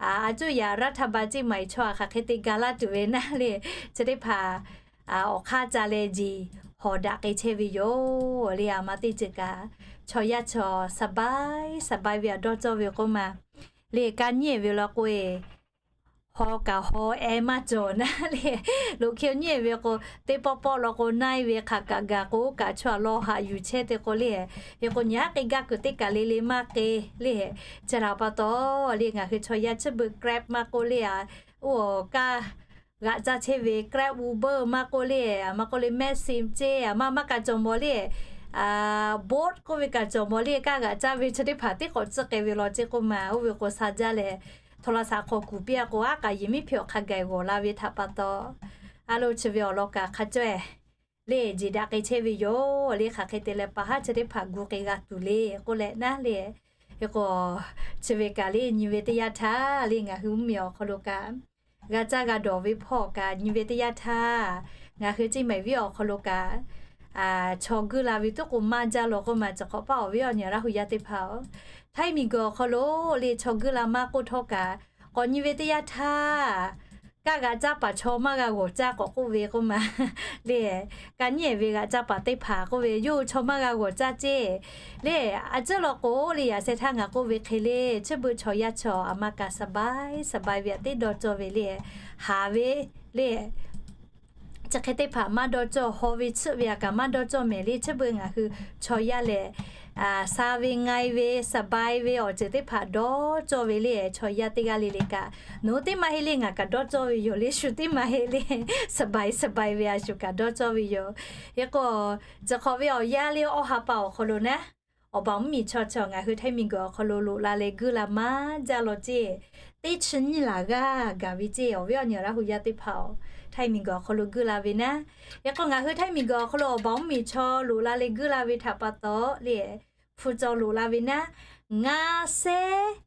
a cuˇ yaꞈ รัฐบาล ceˇ maˬ eˬ chaw a hk'aˬ hk'e te ga laˇ tuˬ ve naˉ le, chi teˇ hpaˍ awˬ hk'aˇ ca leh jeˬ hawˍ daꞈ k'ai chehˇ ve yoˬ le. A ma teˇ ceuˬ kaꞈ chaw yaˇ chaw สบาย สบาย ve a dawˇ cawˇ ve k'oˆ ma le. Ka nyi ve law k'o e, haw kaꞈ haw ehˉ maˇ cawˬ naˉ le. Loꞈ hk'e nyi ve k'o, teˇ pawˆ pawˆ law k'o naˇ ve hk'aˬ kaꞈ gaˬ k'o kaꞈ chaw a law haꞈ yuˬ chehˇ te k'o le, hk'e k'o nyi haˉ k'ai gaˇ kuiˬ teˇ kaˬ le le maˇ k'ai le. Chi htaꞈ pa taw le, ngaˬ hui chaw yaˇ chi beuꞈ Grab maˇ k'oˆ le, a, oˇ kaˇ g'aꞈ caˇ chehˇ ve Grab, Uber maˇ k'oˆ le, a maˇ k'oˆ le Maxim ceˇ, a maˇ maˇ kaꞈ cawˬ mawˬ le, Bolt k'oˆ ve kaꞈ cawˬ mawˬ le, kaˇ g'aꞈ caˇ ve chi teˇ hpaˍ teˇ k'awꞈ tcuhˉ k'ai ve law ceˇ k'oˆ ma. Oˇ ve k'o sha jaˇ leh โทรศัพท์ hk'aw kuˬ piˇ a k'o, aˉ kaꞈ yehˬ miˉ hpehꞈ awˬ hk'a gaˬ g'awˬ la ve htaꞈ pa taw, a lo chi ve awˬ lawn kaꞈ hk'a cawehˬ le jeˬ daꞈ k'ai chehˇ ve yoˬ le. Hk'aˬ hk'e te leh pa haˉ chi teˇ hpaˍ gu k'ai g'a tuˬ le k'oˆ leh naˉ le. Hk'e k'o, chi ve kaꞈ le nyi ve teˇ yanˇ htaˇ le ngaˬ hui mvuhˇmiˬ awˬ hk'aw lo kaꞈ g'a caˇ g'a dawˬ ve hpawˇ kaꞈ nyi ve teˇ yanˇ htaˇ, ngaˬ hui ceˇ maˬ viˉ awˬ hk'aw lo kaꞈ chaw guiˇ la ve tuˉ k'o maˇ jaˇ law k'oˆ ma. Chi hk'awꞈ paˆ awˬ viˉ awˬ nyi Laˇ hu yaˇ teˇ hpaˍ-oˬ, Htaiˇ miˬguiˬ awˬ hk'aw lo le chaw guiˇ la maˇ k'oˆ htawˇ kaꞈ, k'awꞈ nyi ve teˇ yanˇ htaˇ, kaˇ g'aꞈ caˇ paˍ chaw maˇ g'a g'awˬ caˇ k'awꞈ k'oˆ ve k'oˆ ma le. Ka nyi ve g'aꞈ caˇ paˍ teˇ hpaˍ k'oˆ ve, yawˇ hui chaw maˇ g'a g'awˬ caˇ ceˇ le. A ciˉ law k'o le, yaꞈ sheh htaˇ ngaˬ k'oˆ ve hk'e le, chi beuꞈ chaw yaˇ chaw a ma kaꞈ สบาย สบาย ve a teˇ dawˇ cawˇ ve le, haˍ ve le. Chi hk'e teˇ hpaˍ maˇ dawˇ cawˇ, haw ve tsuhˆ ve a kaꞈ maˇ dawˇ cawˇ mehˍ le. Chi beuꞈ ngaˬ hui chaw yaˇ lehˬ, sha ve ngai ve สบาย ve awˬ ceuˬ teˇ hpaˍ dawˇ cawˇ ve le. Chaw yaˇ teˇ g'aˇ le le kaꞈ, nawˬ hui teˇ maˇ heˆ le, ngaˬ kaꞈ dawˇ cawˇ ve yoˬ le, shu teˇ maˇ heˆ le, สบาย สบาย ve a shu kaꞈ dawˇ cawˇ ve yoˬ. Hk'e k'o, chi hk'awꞈ ve awˬ yanˇ le awˇ ha pa awˬ hk'aw lo naˉ, awˬ baˬ mvuhˇmiˬ chaw chi ngaˬ hui Htaiˇ miˬguiˬ awˬ hk'aw lo loꞈ la leh guiˇ la maˇ jaˇ law ceˇ. Teˇ chi nyiˇ laˬ g'aˇ gaˬ ve ceˇ. Awˬ viˉ awˬ nyi Laˇ hu yaˇ teˇ hpaˍ-oˬ, Htaiˇ miˬguiˬ awˬ hk'aw lo guiˇ la ve naˉ, hk'e k'o ngaˬ hui Htaiˇ miˬguiˬ awˬ hk'aw lo awˬ baˬ mvuhˇmiˬ chaw loꞈ la leh guiˇ la ve htaꞈ pa taw le, hpu caw loꞈ la ve naˉ, ngaˇ sehˉ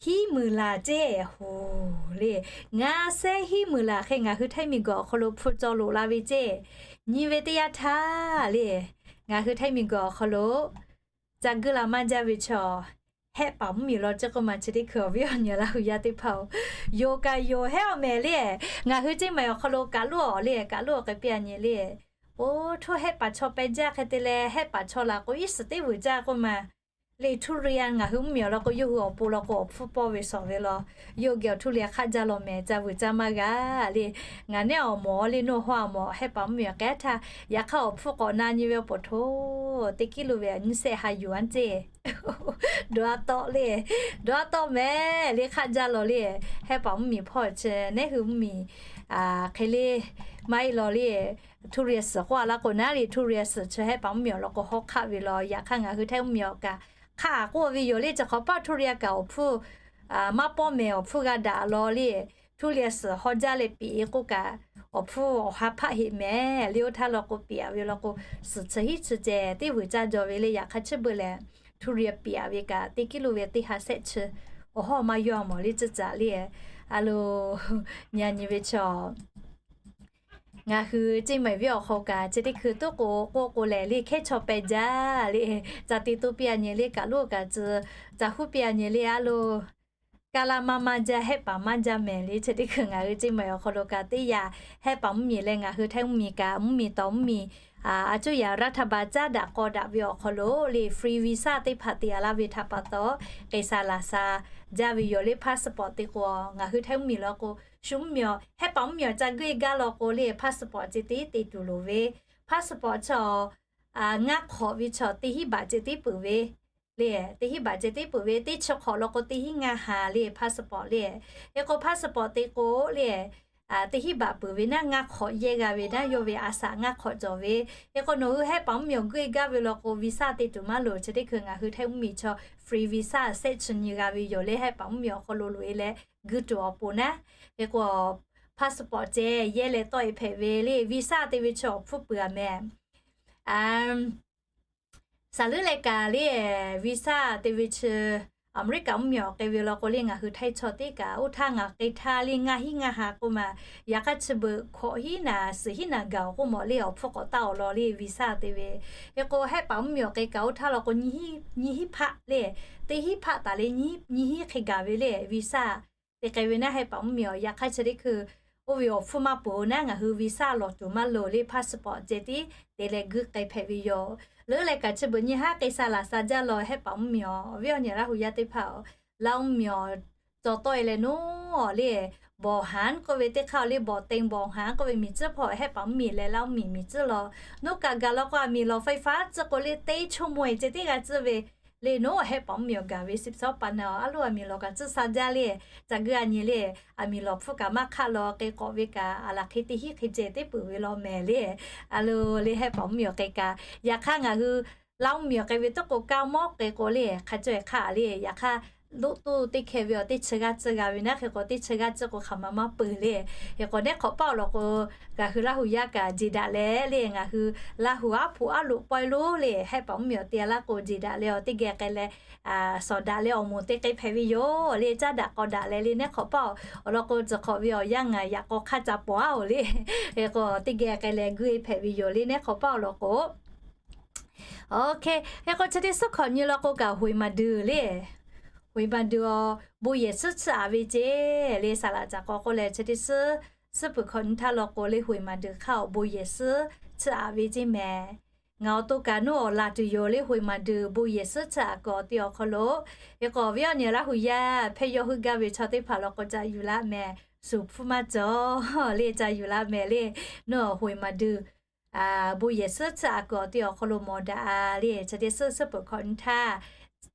hiˉ meunˍ laˬ ceˇ hoˬ le. Ngaˇ sehˉ hiˉ meunˍ laˬ hk'e ngaˬ hui Htaiˇ miˬguiˬ awˬ hk'aw lo hpu caw loꞈ la ve ceˇ. Nyi ve teˇ yanˇ htaˇ le, ngaˬ hui Htaiˇ miˬguiˬ awˬ hk'aw lo ca guiˇ la maˇ jaˇ ve chaw, hehˆ paˍ mvuhˇmiˬ law ceˇ k'oˆ ma. Chi teˇ hkui awˬ viˉ awˬ nyi Laˇ hu yaˇ teˇ hpaˍ-oˬ, yoˬ kaꞈ yoˬ hehˉ awˬ mehˍ le. Ngaˬ hui ceˇ maˬ awˬ hk'aw lo kaꞈ loˇ awˬ le, kaꞈ loˇ awˬ k'ai piˇ a nyi le. Oˇ htuˇ hehˆ paˍ chaw peh jaˇ hk'e te leh, hehˆ paˍ chaw laˬ k'o iˉ suhˍ teˇ vuiˬ caˇ k'oˆ ma. Le ทุเรียน ngaˬ hui mvuhˇmiˬ awˬ lawn k'o, yawˇ hui awˬ pon law k'o awˬ hpfuhˇ pawˇ ve shawˍ ve law. Yawˇ hui geh awˬ ทุเรียน hk'aˆ jaˇ law mehˍ, ca vuiˬ caˇ maˇ g'a le. Ngaˬ nehˉ awˬ mawˬ le, nawˬ haw a mawˬ, hehˆ paˍ mvuhˇmiˬ awˬ k'ai htaˇ, yaꞈ hk'aˇ awˬ hpfuhˇ k'awꞈ na nyi ve awˬ pon hto, teˇ kiˇ lo ve a nyiˇ sehˆ ha yuˬ anˉ ceˇ. Dawˇ a tawˆ le, dawˇ a tawˆ mehˍ le, hk'aˆ jaˇ law le. Hehˆ paˍ mvuhˇmiˬ hpawˇ chi nehˉ hui mvuhˇmiˬ hk'e le maˇ heˆ law le. ทุเรียน suhˍ k'oˆ a laˇ k'o naˉ le, ทุเรียน suhˍ chi hehˆ paˍ mvuhˇmiˬ awˬ lawn k'o hawˉ hk'aˆ ve law. Yaꞈ hk'aˇ ngaˬ hui Htaiˇ mvuhˇmiˬ awˬ kaꞈ hk'aˆ k'oˆ ve yoˬ le. Chi hk'awꞈ paˆ ทุเรียน kaꞈ awˬ hpfuhˇ maˇ pawˇ mehˍ, awˬ hpfuhˇ g'a daꞈ law le. ทุเรียน suhˍ haw jaˇ leh piˍ e k'oˆ kaꞈ, awˬ hpfuhˇ awˬ ha hpaˆ heˆ mehˍ le. Oˇ htaˇ law k'o piˍ a ve law k'o, suhˍ chi hiˉ chi ceh teˇ vuiˬ caˇ jaw ve le. Yaꞈ hk'aˇ chi beuꞈ lehˬ ทุเรียน piˍ a ve kaꞈ teˇ kiˇ lo ve teˇ ha sehˆ chi awˬ hawˉ maˇ yawˇ a mawˬ le. Ciˇ caꞈ le, a lo, nyi a nyi ve chaw ngaˬ hui ceˇ maˬ viˉ awˬ hk'aw kaꞈ chi teˇ hkui toˉ k'o k'oˆ k'o lehˬ le, hkehˉ chaw peh jaˇ le, ca te toˇ piˇ a nyi le, kaꞈ loˇ kaꞈ tcuh, ca huˉ piˇ a nyi le, a lo, kaˇ laˇ maˇ maˇ jaˇ, hehˆ paˍ maˇ jaˇ mehˍ le. Chi teˇ hkui ngaˬ hui ceˇ maˬ awˬ hk'aw lo kaꞈ teˇ yaꞈ hehˆ paˍ mvuhˇmiˬ leh ngaˬ hui Htaiˇ mvuhˇmiˬ kaꞈ mvuhˇmiˬ tawˍ mvuhˇmiˬ a cuˇ yaꞈ รัฐบาล caˉ daꞈ k'aw daꞈ ve awˬ hk'aw lo le free visa teˇ hpaˍ te a laˇ ve htaꞈ pa taw, k'ai sha laˬ sha jaˇ ve yoˬ le. Passport te k'o ngaˬ hui Htaiˇ mvuhˇmiˬ law k'o, shu mvuhˇmiˬ awˬ hehˆ paˍ mvuhˇmiˬ awˬ ca guˇ e gaˇ law k'o le, passport ceh te te tuˬ loˍ ve. Passport chaw ngaˇ hk'awꞈ ve chaw teˇ hinˉ baꞈ ceh tiˉ peuˬ ve le, teˇ hinˉ baꞈ ceh tiˉ peuˬ ve. Teˇ chi hk'awꞈ law k'o teˇ hinˉ ngaˇ ha le passport le. Hk'e k'o passport te k'o le, teˇ hinˉ baꞈ peuˬ ve naˉ, ngaˇ hk'awꞈ yehˇ g'a ve naˉ, yawˇ ve a shaꞈ ngaˇ hk'awꞈ cawˬ ve. Hk'e k'o nawˬ hui hehˆ paˍ mvuhˇmiˬ awˬ guˇ e gaˇ ve law k'o visa te tuˬ maˇ loˍ. Chi teˇ hkui ngaˬ hui Htaiˇ mvuhˇmiˬ chaw free visa shehˆ chi nyi g'a ve yoˬ le. Hehˆ paˍ mvuhˇmiˬ awˬ hk'aw lo loꞈ e leh guˇ tuˬ awˬ pon naˉ. Hk'e k'o passport ceh yehˇ leh tawˆ e hpehꞈ ve le. Visa te ve chi awˬ hpfuhˇ peuˬ a mehˍ. Saˍ leuˉ leh kaꞈ le, visa te ve chi America mvuhˇmiˬ awˬ k'ai ve law k'o le, ngaˬ hui Htaiˇ chaw teˇ kaꞈ oˇ htaˇ ngaˬ k'ai htaˇ le ngaˇ hinˉ ngaˇ ha k'oˆ ma. Yaꞈ hk'aˇ chi beuꞈ hkawꞈ hinˉ naˍ, suhˍ hinˉ naˍ gaˬ awˬ k'oˆ mawˬ le, awˬ hpfuhˇ k'awꞈ taˆ awˬ lawn le visa te ve. Hk'e k'o hehˆ paˍ mvuhˇmiˬ awˬ k'ai kaꞈ oˇ htaˇ law k'o nyi hinˉ hpaˆ le, teˇ hinˉ hpaˆ taˍ le nyi hinˉ hk'e gaˬ ve le visa te k'ai ve naˉ, hehˆ paˍ mvuhˇmiˬ awˬ. Yaꞈ hk'aˇ chi teˇ hkui oˇ ve awˬ hpfuhˇ maˇ peuˬ naˉ, ngaˬ hui visa lawˬ tuˬ maˇ loˍ le, passport ceh tiˉ te leh guiˇ k'ai hpehꞈ ve yoˬ. Leuˉ leh kaꞈ chi beuꞈ nyi haˉ k'ai sha laˬ sha jaˇ law, hehˆ paˍ mvuhˇmiˬ awˬ. Awˬ viˉ awˬ nyi Laˇ hu yaˇ teˇ hpaˍ-oˬ, Laˇ mvuhˇmiˬ awˬ, cawˬ tawˆ e leh nawˉ le, bawˬ hanˉ k'oˆ ve teˇ hk'aˇ le, bawˬ teˇ bawˬ hanˉ k'oˆ ve miˬ tcuhˉ hpawˇ hehˆ paˍ mvuhˇmiˬ leh Laˇ mvuhˇmiˬ miˬ tcuhˉ law. Nawˉ kaꞈ gaˬ law k'o, aˬ miˍ lawˬ ไฟฟ้า tcuhˉ k'o le, teˇ ชั่วโมง ceh tiˉ g'a tcuhˉ ve le, nawˉ hehˆ paˍ mvuhˇmiˬ awˬ gaˬ ve สิบสอง ปัน aˬ, a loˉ aˬ miˍ lawˬ kaꞈ tcuhˉ sha jaˇ le. Ca guˇ a nyi le, aˬ miˍ lawˬ hpfuhˇ kaꞈ maˇ hk'aˆ law, k'e k'awꞈ ve kaꞈ aˬ laˬ hk'e teˇ hinˉ hk'e ceh teˇ peuˬ ve law mehˍ le. A lo le, hehˆ paˍ mvuhˇmiˬ awˬ k'ai kaꞈ, yaꞈ hk'aˇ ngaˬ hui Laˇ mvuhˇmiˬ awˬ k'ai ve tuˉ k'o, kaˇ mawˉ k'e k'o le, hk'a caweh hk'aˆ le. Yaꞈ hk'aˇ loˆ tuˇ teˇ hkeh ve awˬ teˇ chi g'aˇ tcuhˇ g'a ve naˉ, hk'e k'o teˇ chi g'aˇ tcuhˇ k'o hk'aˬ ma maˇ peuˬ le. Hk'e k'o, neˉ hk'awꞈ paˆ awˬ lawn k'o, ngaˬ hui Laˇ hu yaˇ kaꞈ jeˬ daꞈ leh le, ngaˬ hui Laˇ hu aˉ hpu aˉ loꞈ pawehˇ lonˉ le, hehˆ paˍ mvuhˇmiˬ awˬ te a laˇ k'o, jeˬ daꞈ leh awˬ teˇ geh k'ai leh, sawˍ daꞈ leh awˬ moˍ te k'ai hpehꞈ ve yoˬ le. Caˇ daꞈ k'aw daꞈ leh le, neˉ hk'awꞈ paˆ awˬ lawn k'o, tcuhˬ hk'awꞈ ve awˬ yanˇ ngaˬ yaꞈ k'aw hk'aˇ ca pawˍ aˉ oˬ le. Hk'e k'o, teˇ geh k'ai leh guˇ e hpehꞈ ve yoˬ le, neˉ hk'awꞈ paˆ awˬ lawn k'o. Oˇ hk'e, hk'e k'o chi teˇ suhˉ hkawꞈ nyi law k'o kaꞈ, hoꞈ maˍ duiˬ le, hoꞈ maˍ duiˬ awˬ bon yehˬ suhˉ chiˇ aꞈ ve ceˇ le, saˍ laꞈ caꞈ k'aw k'oˆ leh chi teˇ suhˉ, suhˉ peuˬ hkawꞈ nyi htaˇ law k'o le, hoꞈ maˍ duiˬ hk'aˇ awˬ bon yehˬ suhˉ chiˇ aꞈ ve ceˇ mehˍ. Ngaˬ awˬ to kaꞈ nawˉ awˬ laˬ tuˬ yoˬ le, hoꞈ maˍ duiˬ bon yehˬ suhˉ chiˇ aꞈ kuiˬ awˬ te awˬ hk'aw lo. Hk'e k'o awˬ viˉ awˬ nyi Laˇ hu yaˇ hpehˇ yawˇ hui gaˇ ve chaw teˇ hpaˍ law k'o ca yuˬ laˇ mehˍ, suˍ hpfuhˇ maˇ cawˬ le, ca yuˬ laˇ mehˍ le. Nawˉ hoꞈ maˍ duiˬ bon yehˬ suhˉ chiˇ aꞈ kuiˬ awˬ te awˬ hk'aw lo mawˬ daꞈ le. Chi teˇ suhˉ suhˉ peuˬ hkawꞈ nyi htaˇ,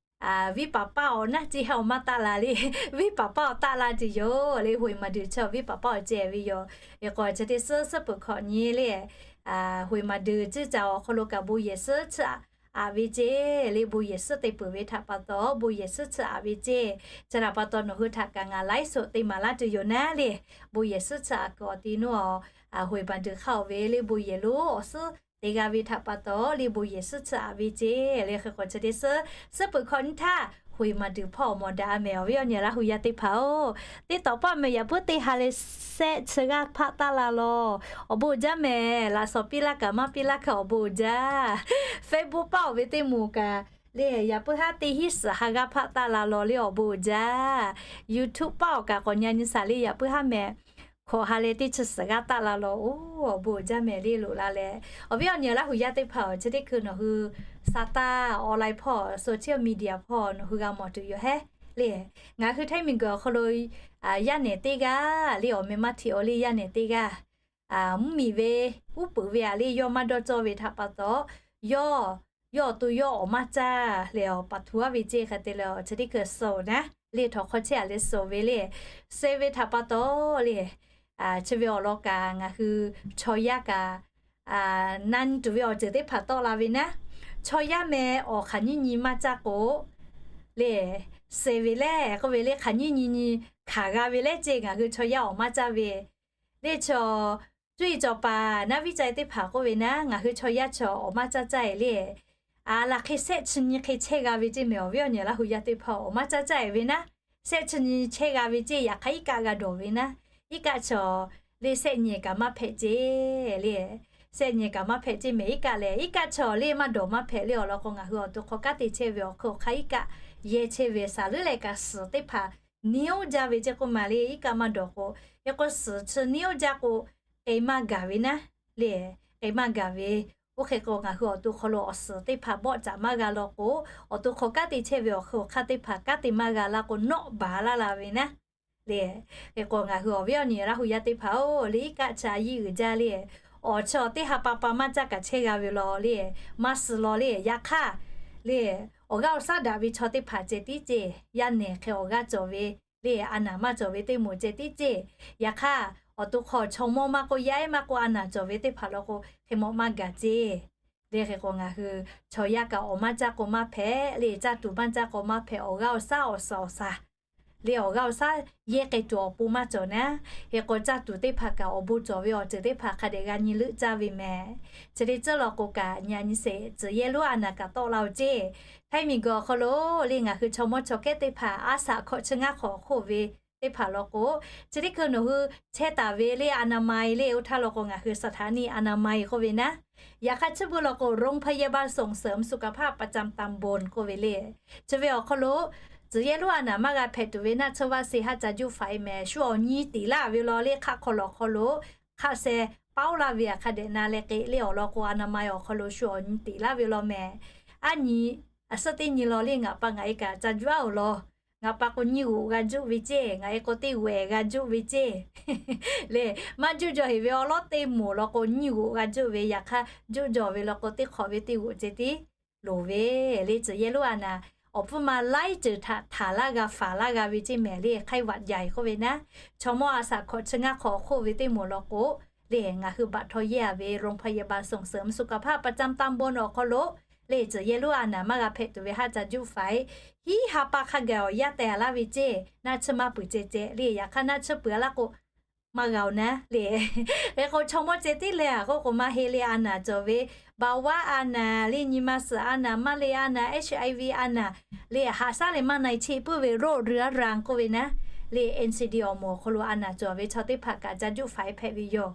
viˉ paˍ paˇ awˬ naˉ ceˇ awˬ maˇ taˆ la le. Viˉ paˍ paˇ awˬ taˆ la tuˬ yoˬ le, hoꞈ maˍ duiˬ chi viˉ paˍ paˇ awˬ ceh ve yoˬ. Hk'e k'o chi teˇ suhˉ suhˉ peuˬ hkawꞈ nyi le, hoꞈ maˍ duiˬ ciˇ caˬ awˬ hk'aw lo kaꞈ bon yehˬ suhˉ chiˇ aꞈ ve ceˇ le, bon yehˬ suhˉ te peuˬ ve htaꞈ pa taw bon yehˬ suhˉ chiˇ aꞈ ve ceˇ. Chi htaꞈ pa taw nawˬ hui htaꞈ kaꞈ ngaˬ ไลฟ์สด te maˍ laˇ tuˬ yoˬ naˉ le. Bon yehˬ suhˉ chiˇ aꞈ kuiˬ awˬ te nawˉ, hoꞈ maˍ duiˬ hk'aˇ oˬ ve le, bon yehˬ lonˉ awˬ suhˉ te g'a ve htaꞈ pa taw le, bon yehˬ suhˉ chiˇ aꞈ ve ceˇ le. Hk'e k'o chi teˇ suhˉ suhˉ peuˬ hkawꞈ nyi htaˇ, hoꞈ maˍ duiˬ hpawˇ awˬ mawˬ daꞈ mehˍ awˬ viˉ awˬ nyi Laˇ hu yaˇ teˇ hpaˍ-oˬ. TikTok paˆ mehˍ yaꞈ puiˉ teˇ ha leh sehˆ chi g'aˇ hpaˆ taˆ la law. Awˬ bon jaˇ mehˍ, laꞈ shawˍ piˇ laˇ kaꞈ maˇ piˇ laˇ kaꞈ awˬ bon jaˇ. Facebook paˆ awˬ ve teˇ moˍ kaꞈ le, yaꞈ puiˉ haˉ teˇ hinˉ suhˍ ha g'aˇ hpaˆ taˆ la law le, awˬ bon jaˇ. YouTube paˆ awˬ kaꞈ k'awꞈ nyi nyi shaˍ le, yaꞈ puiˉ haˉ mehˍ hkawꞈ ha leh teˇ chi suhˍ g'aˇ taˆ la law-oˬ, awˬ bon jaˇ mehˍ le loꞈ la leh. Awˬ viˉ awˬ nyi Laˇ hu yaˇ teˇ hpaˍ-oˬ, chi teˇ hkui nawˬ hui sa taˇ online hpawˇ social media hpawˇ nawˬ hui g'a mawˬ tuˬ yoˬ hehˉ le. Ngaˬ hui Htaiˇ miˬguiˬ awˬ hk'aw lo yaˇ nehˬ teˇ g'aˇ le, awˬ meh maˇ hteꞈ-o le, yaˇ nehˬ teˇ g'aˇ mvuhˇmiˬ ve uˉ peunˍ ve aꞈ le, yawˇ maˇ dawˇ cawˇ ve htaꞈ pa taw, yawˇ yawˇ awˬ to yawˇ awˬ maˇ caˇ leh awˬ paˍ htu aˉ ve ceˇ hk'a te leh, chi teˇ hkui suhˍ-oˬ naˉ le, htawnˍ hk'aw chehˇ aꞈ leh suhˍ ve le. Suhˍ ve htaꞈ pa taw le, chi ve awˬ lawn kaꞈ ngaˬ hui chaw yaˇ kaꞈ na nyi tuˬ ve awˬ ceuˬ teˇ hpaˍ tawˆ la ve naˉ, chaw yaˇ meh awˬ hk'aˬ nyiˇ nyi maˇ caˇ k'o le, suhˍ ve lehˬ k'oˆ ve le, hk'aˬ nyiˇ nyi nyi hkanˍ g'a ve lehˬ ceˇ, ngaˬ hui chaw yaˇ awˬ maˇ caˇ ve le. Chaw cuˇ yiˍ cawˬ paˍ naˉ viˉ ca-e teˇ hpaˍ k'oˆ ve naˉ, ngaˬ hui chaw yaˇ chaw awˬ maˇ caˇ caˇ-e le. Aˬ laˬ hk'e sehˆ chi nyi hk'e chehˇ g'a ve ceˇ mehˍ, awˬ viˉ awˬ nyi Laˇ hu yaˇ teˇ hpaˍ awˬ maˇ caˇ caˇ-e ve naˉ, sehˆ chi nyi chehˇ g'a ve ceˇ, yaꞈ hk'aˇ iˉ kaˆ g'a dawˬ ve naˉ, iˉ kaˆ chaw le sehˆ nyi kaꞈ maˇ hpehꞈ ceˇ le. Sehˆ nyi kaꞈ maˇ hpehꞈ ceˇ mehˍ, iˉ kaˆ lehˬ iˉ kaˆ chaw le maˇ dawˬ maˇ hpehꞈ le. Awˬ lawn k'o ngaˬ hui awˬ to hk'aw kanˉ te chehˇ ve awˬ hk'aw hk'aˇ iˉ kaˆ yehˇ chehˇ ve saˍ leuˉ leh kaꞈ suhˍ teˇ hpaˍ neˇ oˇ jaˇ ve ceˇ k'oˆ ma le, iˉ kaˆ maˇ dawˬ k'o. Hk'e k'o suhˍ chi neˇ oˇ jaˇ k'o, k'e maˇ gaˬ ve naˉ le, k'e maˇ gaˬ ve. Oˇ hk'e k'o ngaˬ hui awˬ to hk'aw lo awˬ suhˍ teˇ hpaˍ bawˆ caꞈ maˇ g'a law k'o, awˬ to hk'aw kanˉ te chehˇ ve awˬ hk'aˇ hk'aˇ teˇ hpaˍ kanˉ te maˇ g'a laˇ k'o, nawˆ baˬ laˇ la ve naˉ le. Hk'e k'o ngaˬ hui awˬ viˉ awˬ nyi Laˇ hu yaˇ teˇ hpaˍ-oˬ le, iˉ kaˆ chaw a yiˇ uiˍ jaˇ le. Awˬ chaw teˇ ha pa pa maˇ caˇ kaꞈ chehˇ g'a ve law le, maˇ suh law le. Yaꞈ hk'aˇ le, awˬ g'aˇ awˬ shaˉ daꞈ ve chaw teˇ hpaˍ ceh tiˉ ceˇ, yaˇ nehˬ hk'e awˬ g'aˇ cawˬ ve le, a naˍ maˇ cawˬ ve teˇ moˍ ceh tiˉ ceˇ. Yaꞈ hk'aˇ awˬ to hk'aw chaw mawˇ maˇ k'oˆ, yaˇ ehˉ maˇ k'oˆ, a naˍ cawˬ ve teˇ hpaˍ law k'o hk'e mawꞈ maˇ gaˬ ceˇ le. Hk'e k'o ngaˬ hui chaw yaˇ kaꞈ awˬ maˇ caˇ k'o maˇ hpehꞈ le, caˇ tuˬ maˇ caˇ k'o maˇ hpehꞈ, awˬ g'aˇ awˬ shaˉ awˬ suhˍ awˬ suhˍ le, awˬ g'aˇ awˬ shaˉ yehˇ k'ai tuˬ awˬ pon maˇ cawˬ naˉ. Hk'e k'o caˇ tuˬ teˇ hpaˍ kaꞈ awˬ bon cawˬ ve awˬ ceuˬ teˇ hpaˍ hk'a dehꞈ g'a nyi leuˆ caˇ ve mehˍ. Chi teˇ ceuˬ law k'o kaꞈ nyi a nyi sheˍ, tcuh yehˇ lonˉ a naˍ kaꞈ tawˆ la-oˬ ceˇ. Htaiˇ miˬguiˬ awˬ hk'aw lo le ngaˬ hui chaw mawˇ chaw kehˉ teˇ hpaˍ aˉ shaꞈ hkawꞈ chi ngaˇ hk'awꞈ hk'oˆ ve teˇ hpaˍ law k'o, chi teˇ hkui nawˬ hui chehˇ taˍ ve le อนามัย le, oˇ htaˇ law k'o ngaˬ hui สถานีอนามัย k'oˆ ve naˉ. Yaꞈ hk'aˇ chi beuꞈ law k'o โรงพยาบาลส่งเสริมสุขภาพประจำตำบล k'oˆ ve le. Chi ve awˬ hk'aw lo tcuhˬ yehˇ lonˉ a naˍ maˇ g'a hpehꞈ tuˬ ve naˆ tsuhˇ vaˆ se haˉ ca juˆ faˍ e mehˍ. Shu awˬ nyi tiˍ laˇ ve law le, hk'aˆ hk'aw lawˬ hk'aw lo hk'aˆ sheh paoˉ laˇ ve a hk'a dehꞈ na leh k'e le awˬ lawn k'o, a na ma awˬ hk'aw lo shu awˬ nyi tiˍ laˇ ve law mehˍ. Aˉ nyi, a suhˉ teˇ nyi law le, ngaˬ pa ngaˬ e kaꞈ ca juˆ aˉ awˬ lawn. Ngaˬ pa k'o nyiˇ g'oꞈ g'a juˆ ve ceˇ, ngaˬ e k'o teˇ g'oꞈ ehˍ g'a juˆ ve ceˇ le. Maˇ juˆ jaw heˍ ve awˉ lawˉ teˇ moˍ law k'o, nyiˇ g'oꞈ g'a juˆ ve. Yaꞈ hk'aˇ juˆ jaw ve law k'o, teˇ hk'awꞈ ve teˇ g'oꞈ ceh tiˉ loˍ ve le. Tcuhˬ yehˇ lonˉ a naˍ awˬ hpfuhˇ ma laiˉ ceuˬ htaꞈ htaˍ laˇ g'a faˍ laˇ g'a ve ceˇ mehˍ le. ไข้หวัดใหญ่ k'oˆ ve naˉ, chaw mawˇ a shaꞈ hkawꞈ chi ngaˇ hk'awꞈ awˬ hk'oˆ ve teˇ moˍ law k'o le, ngaˬ hui baꞈ htaw yehˇ a ve โรงพยาบาลส่งเสริมสุขภาพประจำตำบล awˬ hk'aw lo le, tcuhˬ yehˇ lonˉ a naˍ maˇ g'a hpehꞈ tuˬ ve haˉ ca juˆ faˍ e. Hiˉ ha pa hk'a gaˬ awˬ yaˇ teh a laˇ ve ceˇ, naˆ tsuhˇ maˇ peuˬ ceh ceh le. Yaꞈ hk'aˇ naˆ tsuhˇ peuˬ a laˇ k'o, maˇ g'a oˬ naˉ le. Hk'e k'o chaw mawˇ ceh tiˉ leh a k'oˆ k'o maˇ heˆ le. A naˍ cawˬ ve เบาหวาน a naˍ le, nyi ma suhˍ a naˍ, มะเร็ง a naˍ, HIV a naˍ le, haꞈ shaˉ leh maˇ na e cheˇ puiˉ ve โรคเรื้อรัง k'oˆ ve naˉ le, NCD awˬ moˍ awˬ hk'aw lo a naˍ cawˬ ve chaw teˇ hpaˍ kaꞈ ca juˆ faˍ e hpehꞈ ve yoˬ.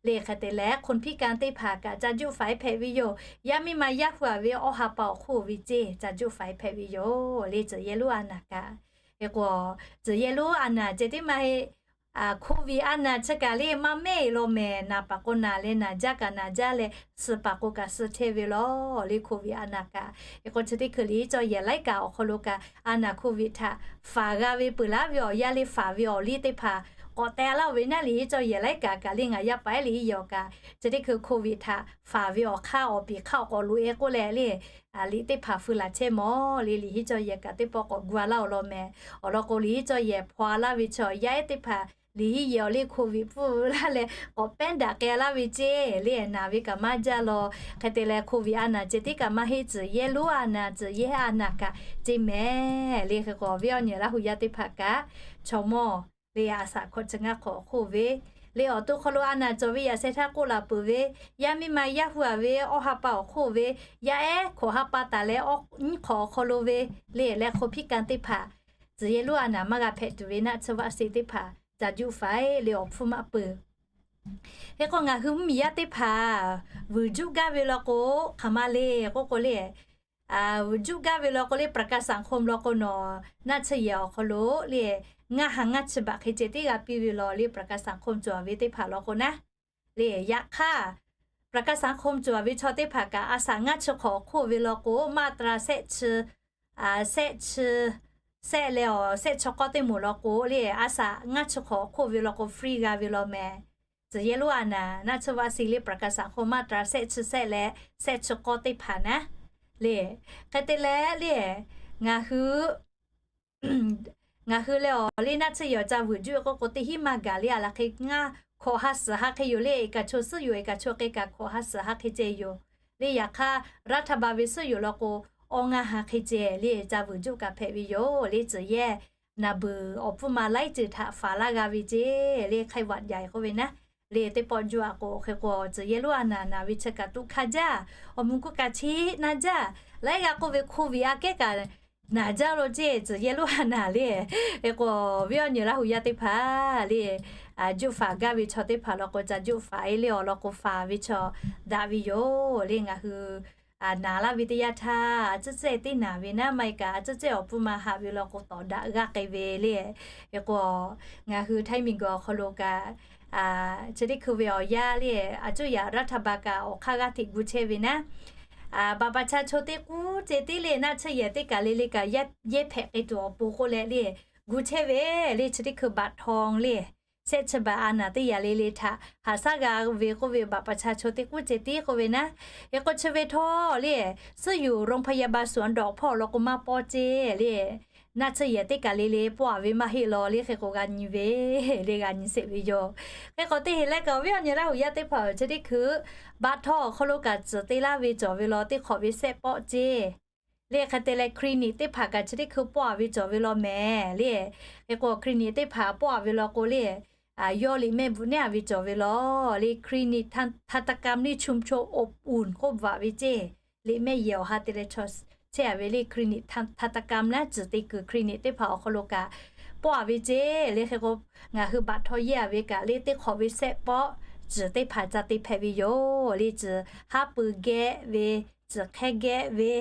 Le hk'e te leh คนพิการ teˇ hpaˍ kaꞈ ca juˆ faˍ e hpehꞈ ve yoˬ. Yaˇ miˇ ma yaˇ hu a ve awˬ ha pa awˬ hk'oˆ ve ceˇ ca juˆ faˍ e hpehꞈ ve yoˬ le, tcuhˬ yehˇ lonˉ a naˍ kaꞈ. Hk'e k'o, tcuhˬ yehˇ lonˉ a naˍ ceh tiˉ maˇ heˆ, COVID a naˍ chi kaꞈ le maˇ mehˆ law mehˍ. Naˍ paˍ k'o naˍ leh naˍ jaˇ kaꞈ naˍ jaˇ leh, suh paˍ k'o kaꞈ suh chehˇ ve law le, COVID a naˍ kaꞈ. Hk'e k'o chi teˇ hkui liꞈ hiˉ cawˇ yehˬ laiˉ kaꞈ awˬ hk'aw lo kaꞈ a naˍ COVID htaꞈ faˍ g'a ve peuˬ laˇ ve awˬ yaˇ le, faˍ ve awˬ liˇ teˇ hpaˍ k'awꞈ teh laˇ ve naˉ, liꞈ hiˉ cawˇ yehˬ laiˉ kaꞈ kaꞈ le ngaˬ yaˇ paˍ ehˉ liꞈ hiˉ yehˬ awˬ kaꞈ chi teˇ hkui COVID htaꞈ faˍ ve awˬ hk'aˇ awˬ piˍ hk'aˇ awˬ k'awꞈ loꞈ e k'oˆ leh le, liꞈ teˇ hpaˍ feu laˬ chehˇ mawˬ le. Liꞈ hiˉ cawˇ yehˬ kaꞈ teˇ pawˆ k'awꞈ gu a laˇ awˬ lawn mehˍ. Awˬ lawn k'o liꞈ hiˉ cawˇ yehˬ hpaw a laˇ ve chaw yaˇ ehˉ teˇ hpaˍ liꞈ hiˉ yehˬ awˬ le COVID pfuhˇ laˇ leh k'awꞈ pehˉ daꞈ k'ai laˇ ve ceˇ le, naˍ ve kaꞈ maˇ jaˇ law. Hk'e te leh COVID a naˍ ceh tiˉ kaꞈ maˇ heˆ, tcuhˬ yehˇ lonˉ a naˍ, tcuhˬ yehˇ a naˍ kaꞈ ceˇ mehˍ le. Hk'e k'o awˬ viˉ awˬ nyi Laˇ hu yaˇ teˇ hpaˍ kaꞈ chaw mawˇ le a shaꞈ hkawꞈ chi ngaˇ hk'awꞈ awˬ hk'oˆ ve le awˬ to hk'aw lo a naˍ cawˬ ve yaꞈ sheh htaˇ k'oˆ laˬ peuˬ ve, yaˇ miˇ ma yaˇ hu a ve awˬ ha pa awˬ hk'oˆ ve, yaˇ ehˉ hkawꞈ ha pa taˍ leh awˬ nyiˇ hk'awꞈ awˬ hk'aw lo ve le leh คนพิการ teˇ hpaˍ, tcuhˬ yehˇ lonˉ a naˍ maˇ g'a hpehꞈ tuˬ ve naˆ tsuhˇ vaˆ se teˇ hpaˍ ca juˆ faˍ e le awˬ hpfuhˇ maˇ peuˬ. Hk'e k'o ngaˬ hui mvuhˇmiˬ yaˇ teˇ hpaˍ vuiˬ juˆ gaˇ ve law k'o, hk'aˬ ma le k'oˆ k'o le, vuiˬ juˆ gaˇ ve law k'o le ประกันสังคม law k'o nawˬ naˆ tsuhˇ yehˬ awˬ hk'aw lo le ngaˇ ha ngaˇ chi baꞈ hk'e ceh tiˉ g'a piˇ ve law le ประกันสังคม cawˬ ve teˇ hpaˍ law k'o naˉ le. Yaꞈ hk'aˇ ประกันสังคม cawˬ ve chaw teˇ hpaˍ kaꞈ a shaꞈ ngaˇ chi hk'awꞈ awˬ hk'oˆ ve law k'o maˇ tra shehˆ chi, shehˆ chi, shehˆ leh awˬ shehˆ chi k'awˇ teˇ moˍ law k'o le a shaꞈ ngaˇ chi hk'awꞈ awˬ hk'oˆ ve law k'o free g'a ve law mehˍ. Tcuhˬ yehˇ lonˉ a naˍ naˆ tsuhˇ vaˆ se le ประกันสังคม maˇ tra shehˆ chi shehˆ leh shehˆ chi k'awˇ teˇ hpaˍ naˉ le. Hk'e te leh le ngaˬ hui ngaˬ hui leh awˬ le naˆ tsuhˇ yehˬ awˬ ca vuiˬ juˆ k'oˆ k'o teˇ hinˉ maˇ gaˬ le. A laˬ hk'e ngaˇ hkawꞈ ha suhˍ ha hk'e yoˬ le. Iˉ kaꞈ chaw suhˉ yoˬ, iˉ kaꞈ chaw k'e kaꞈ hkawꞈ ha suhˍ ha hk'e ceh yoˬ le. Yaꞈ hk'aˇ รัฐบาล ve suhˉ yoˬ law k'o awˬ ngaˇ ha hk'e ceh le ca vuiˬ juˆ kaꞈ hpehꞈ ve yoˬ le. Tcuhˬ yehˇ naˍ beuˬ awˬ hpfuhˇ ma laiˉ ceuˬ htaꞈ faˍ laˇ g'a ve ceˇ le ไข้หวัดใหญ่ k'oˆ ve naˉ le teˇ pawˆ juˆ a k'o hk'e k'o tcuhˬ yehˇ lonˉ a naˍ naˍ ve chi kaꞈ tuꞈ hk'a jaˇ, awˬ mvuh k'oˆ kaꞈ chi naˆ jaˇ, laiˉ g'a k'oˆ ve โควิด aꞈ kehˉ kaꞈ naˍ jaˇ lo ceˇ. Tcuhˬ yehˇ lonˉ a naˍ le hk'e k'o viˉ awˬ nyi Laˇ hu yaˇ teˇ hpaˍ le juˆ faˍ gaˇ ve chaw teˇ hpaˍ law k'o ca juˆ faˍ e le awˬ lawn k'o faˍ ve chaw daꞈ ve yoˬ le. Ngaˬ hui naˍ laˇ ve teˇ yanˇ htaˇ a tcuhˉ cehˇ teˇ naˍ ve naˉ maˇ heˆ kaꞈ a tcuhˉ cehˇ awˬ hpfuhˇ ma haꞈ ve law k'o tawˍ daꞈ g'aˇ k'ai ve le. Hk'e k'o ngaˬ hui Htaiˇ miˬguiˬ awˬ hk'aw lo kaꞈ chi teˇ hkui ve awˬ yanˇ le a cuˇ yaꞈ รัฐบาล kaꞈ awˬ hk'aˇ g'aˇ hteꞈ gu chehˇ ve naˉ บัตรประชาชน teˇ k'uˉ ceh tiˉ le naˆ tsuhˇ yehˬ teˇ kaˬ le le kaꞈ yehˇ hpehꞈ k'ai tuˬ awˬ pon k'oˆ leh le gu chehˇ ve le. Chi teˇ hkui บัตรทอง le shehˆ chi baꞈ a naˍ teˇ yaꞈ le le htaꞈ haꞈ shaˉ g'a ve k'oˆ ve บัตรประชาชน teˇ k'uˉ ceh tiˉ k'oˆ ve naˉ. Hk'e k'o chi ve htawˇ le suhˉ yoˬ โรงพยาบาลสวนดอก hpawˇ awˬ lawn k'o maˇ pawˆ ceˇ le. Naˆ tsuhˇ yehˬ teˇ kaˬ le le pawˆ a ve maˇ heˆ law le hk'e k'o g'a nyi ve le g'a nyi sheˍ ve yoˬ. Hk'e k'o teˇ heˍ leh kaꞈ viˉ awˬ nyi Laˇ hu yaˇ teˇ hpaˍ chi teˇ hkui บัตรทอง awˬ hk'aw lo kaꞈ tcuhˬ te laˇ ve cawˬ ve law teˇ hk'awꞈ ve shehˆ pawˆ ceˇ le. Hk'e te leh คลินิก teˇ hpaˍ kaꞈ chi teˇ hkui pawˆ a ve cawˬ ve law mehˍ le. Hk'e k'o คลินิก teˇ hpaˍ pawˆ a ve law k'o le yawˇ liꞈ mehˆ bvuhꞈ nehˉ a ve cawˬ ve law le. คลินิก ทันตกรรม le ชุมชนอบอุ่น k'oˆ bvuhꞈ ve ceˇ. Liꞈ mehˆ yehˬ awˬ ha te leh chaw chehˇ a ve le คลินิก ทันตกรรม naˉ tcuhˬ te kuiˬ คลินิก teˇ hpaˍ awˬ hk'aw lo kaꞈ pawˆ a ve ceˇ le. Hk'e k'o ngaˬ hui บัตรทอง yehˇ a ve kaꞈ le teˇ hk'awꞈ ve shehˆ pawˆ tcuhˬ teˇ hpaˍ ca te hpehꞈ ve yoˬ le. Tcuhˬ haˉ pui geh ve, tcuhˬ hk'ehˇ geh ve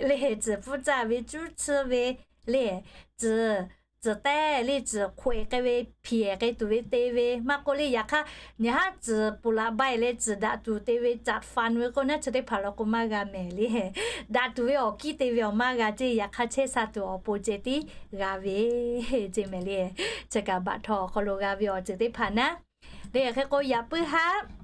le, tcuhˬ pfuhˇ caˇ ve cuˉ tsuhˇ ve le, tcuhˍ, tcuhˍ tehˇ le, tcuhˍ hk'oꞈ-e k'ai ve, hpiˍ-e k'ai tuˬ ve te ve maˇ k'oˆ le. Yaꞈ hk'aˇ, nyi haˉ tcuhˍ puˍ laꞈ ba-e leh tcuhˍ daꞈ tuˬ te ve caꞈ fan ve k'o, naˉ chi teˇ hpaˍ law k'o maˇ g'a mehˍ le. Daꞈ tuˬ ve awˬ kiˇ te ve awˬ maˇ g'a ceˇ. Yaꞈ hk'aˇ chehˇ sha tuˬ awˬ pon ceh tiˉ g'a ve ceˇ mehˍ le. Chi kaꞈ baꞈ htaw awˬ hk'aw lo g'a ve awˬ ceuˬ teˇ hpaˍ naˉ. Le hk'e k'o, yaꞈ puiˉ haˉ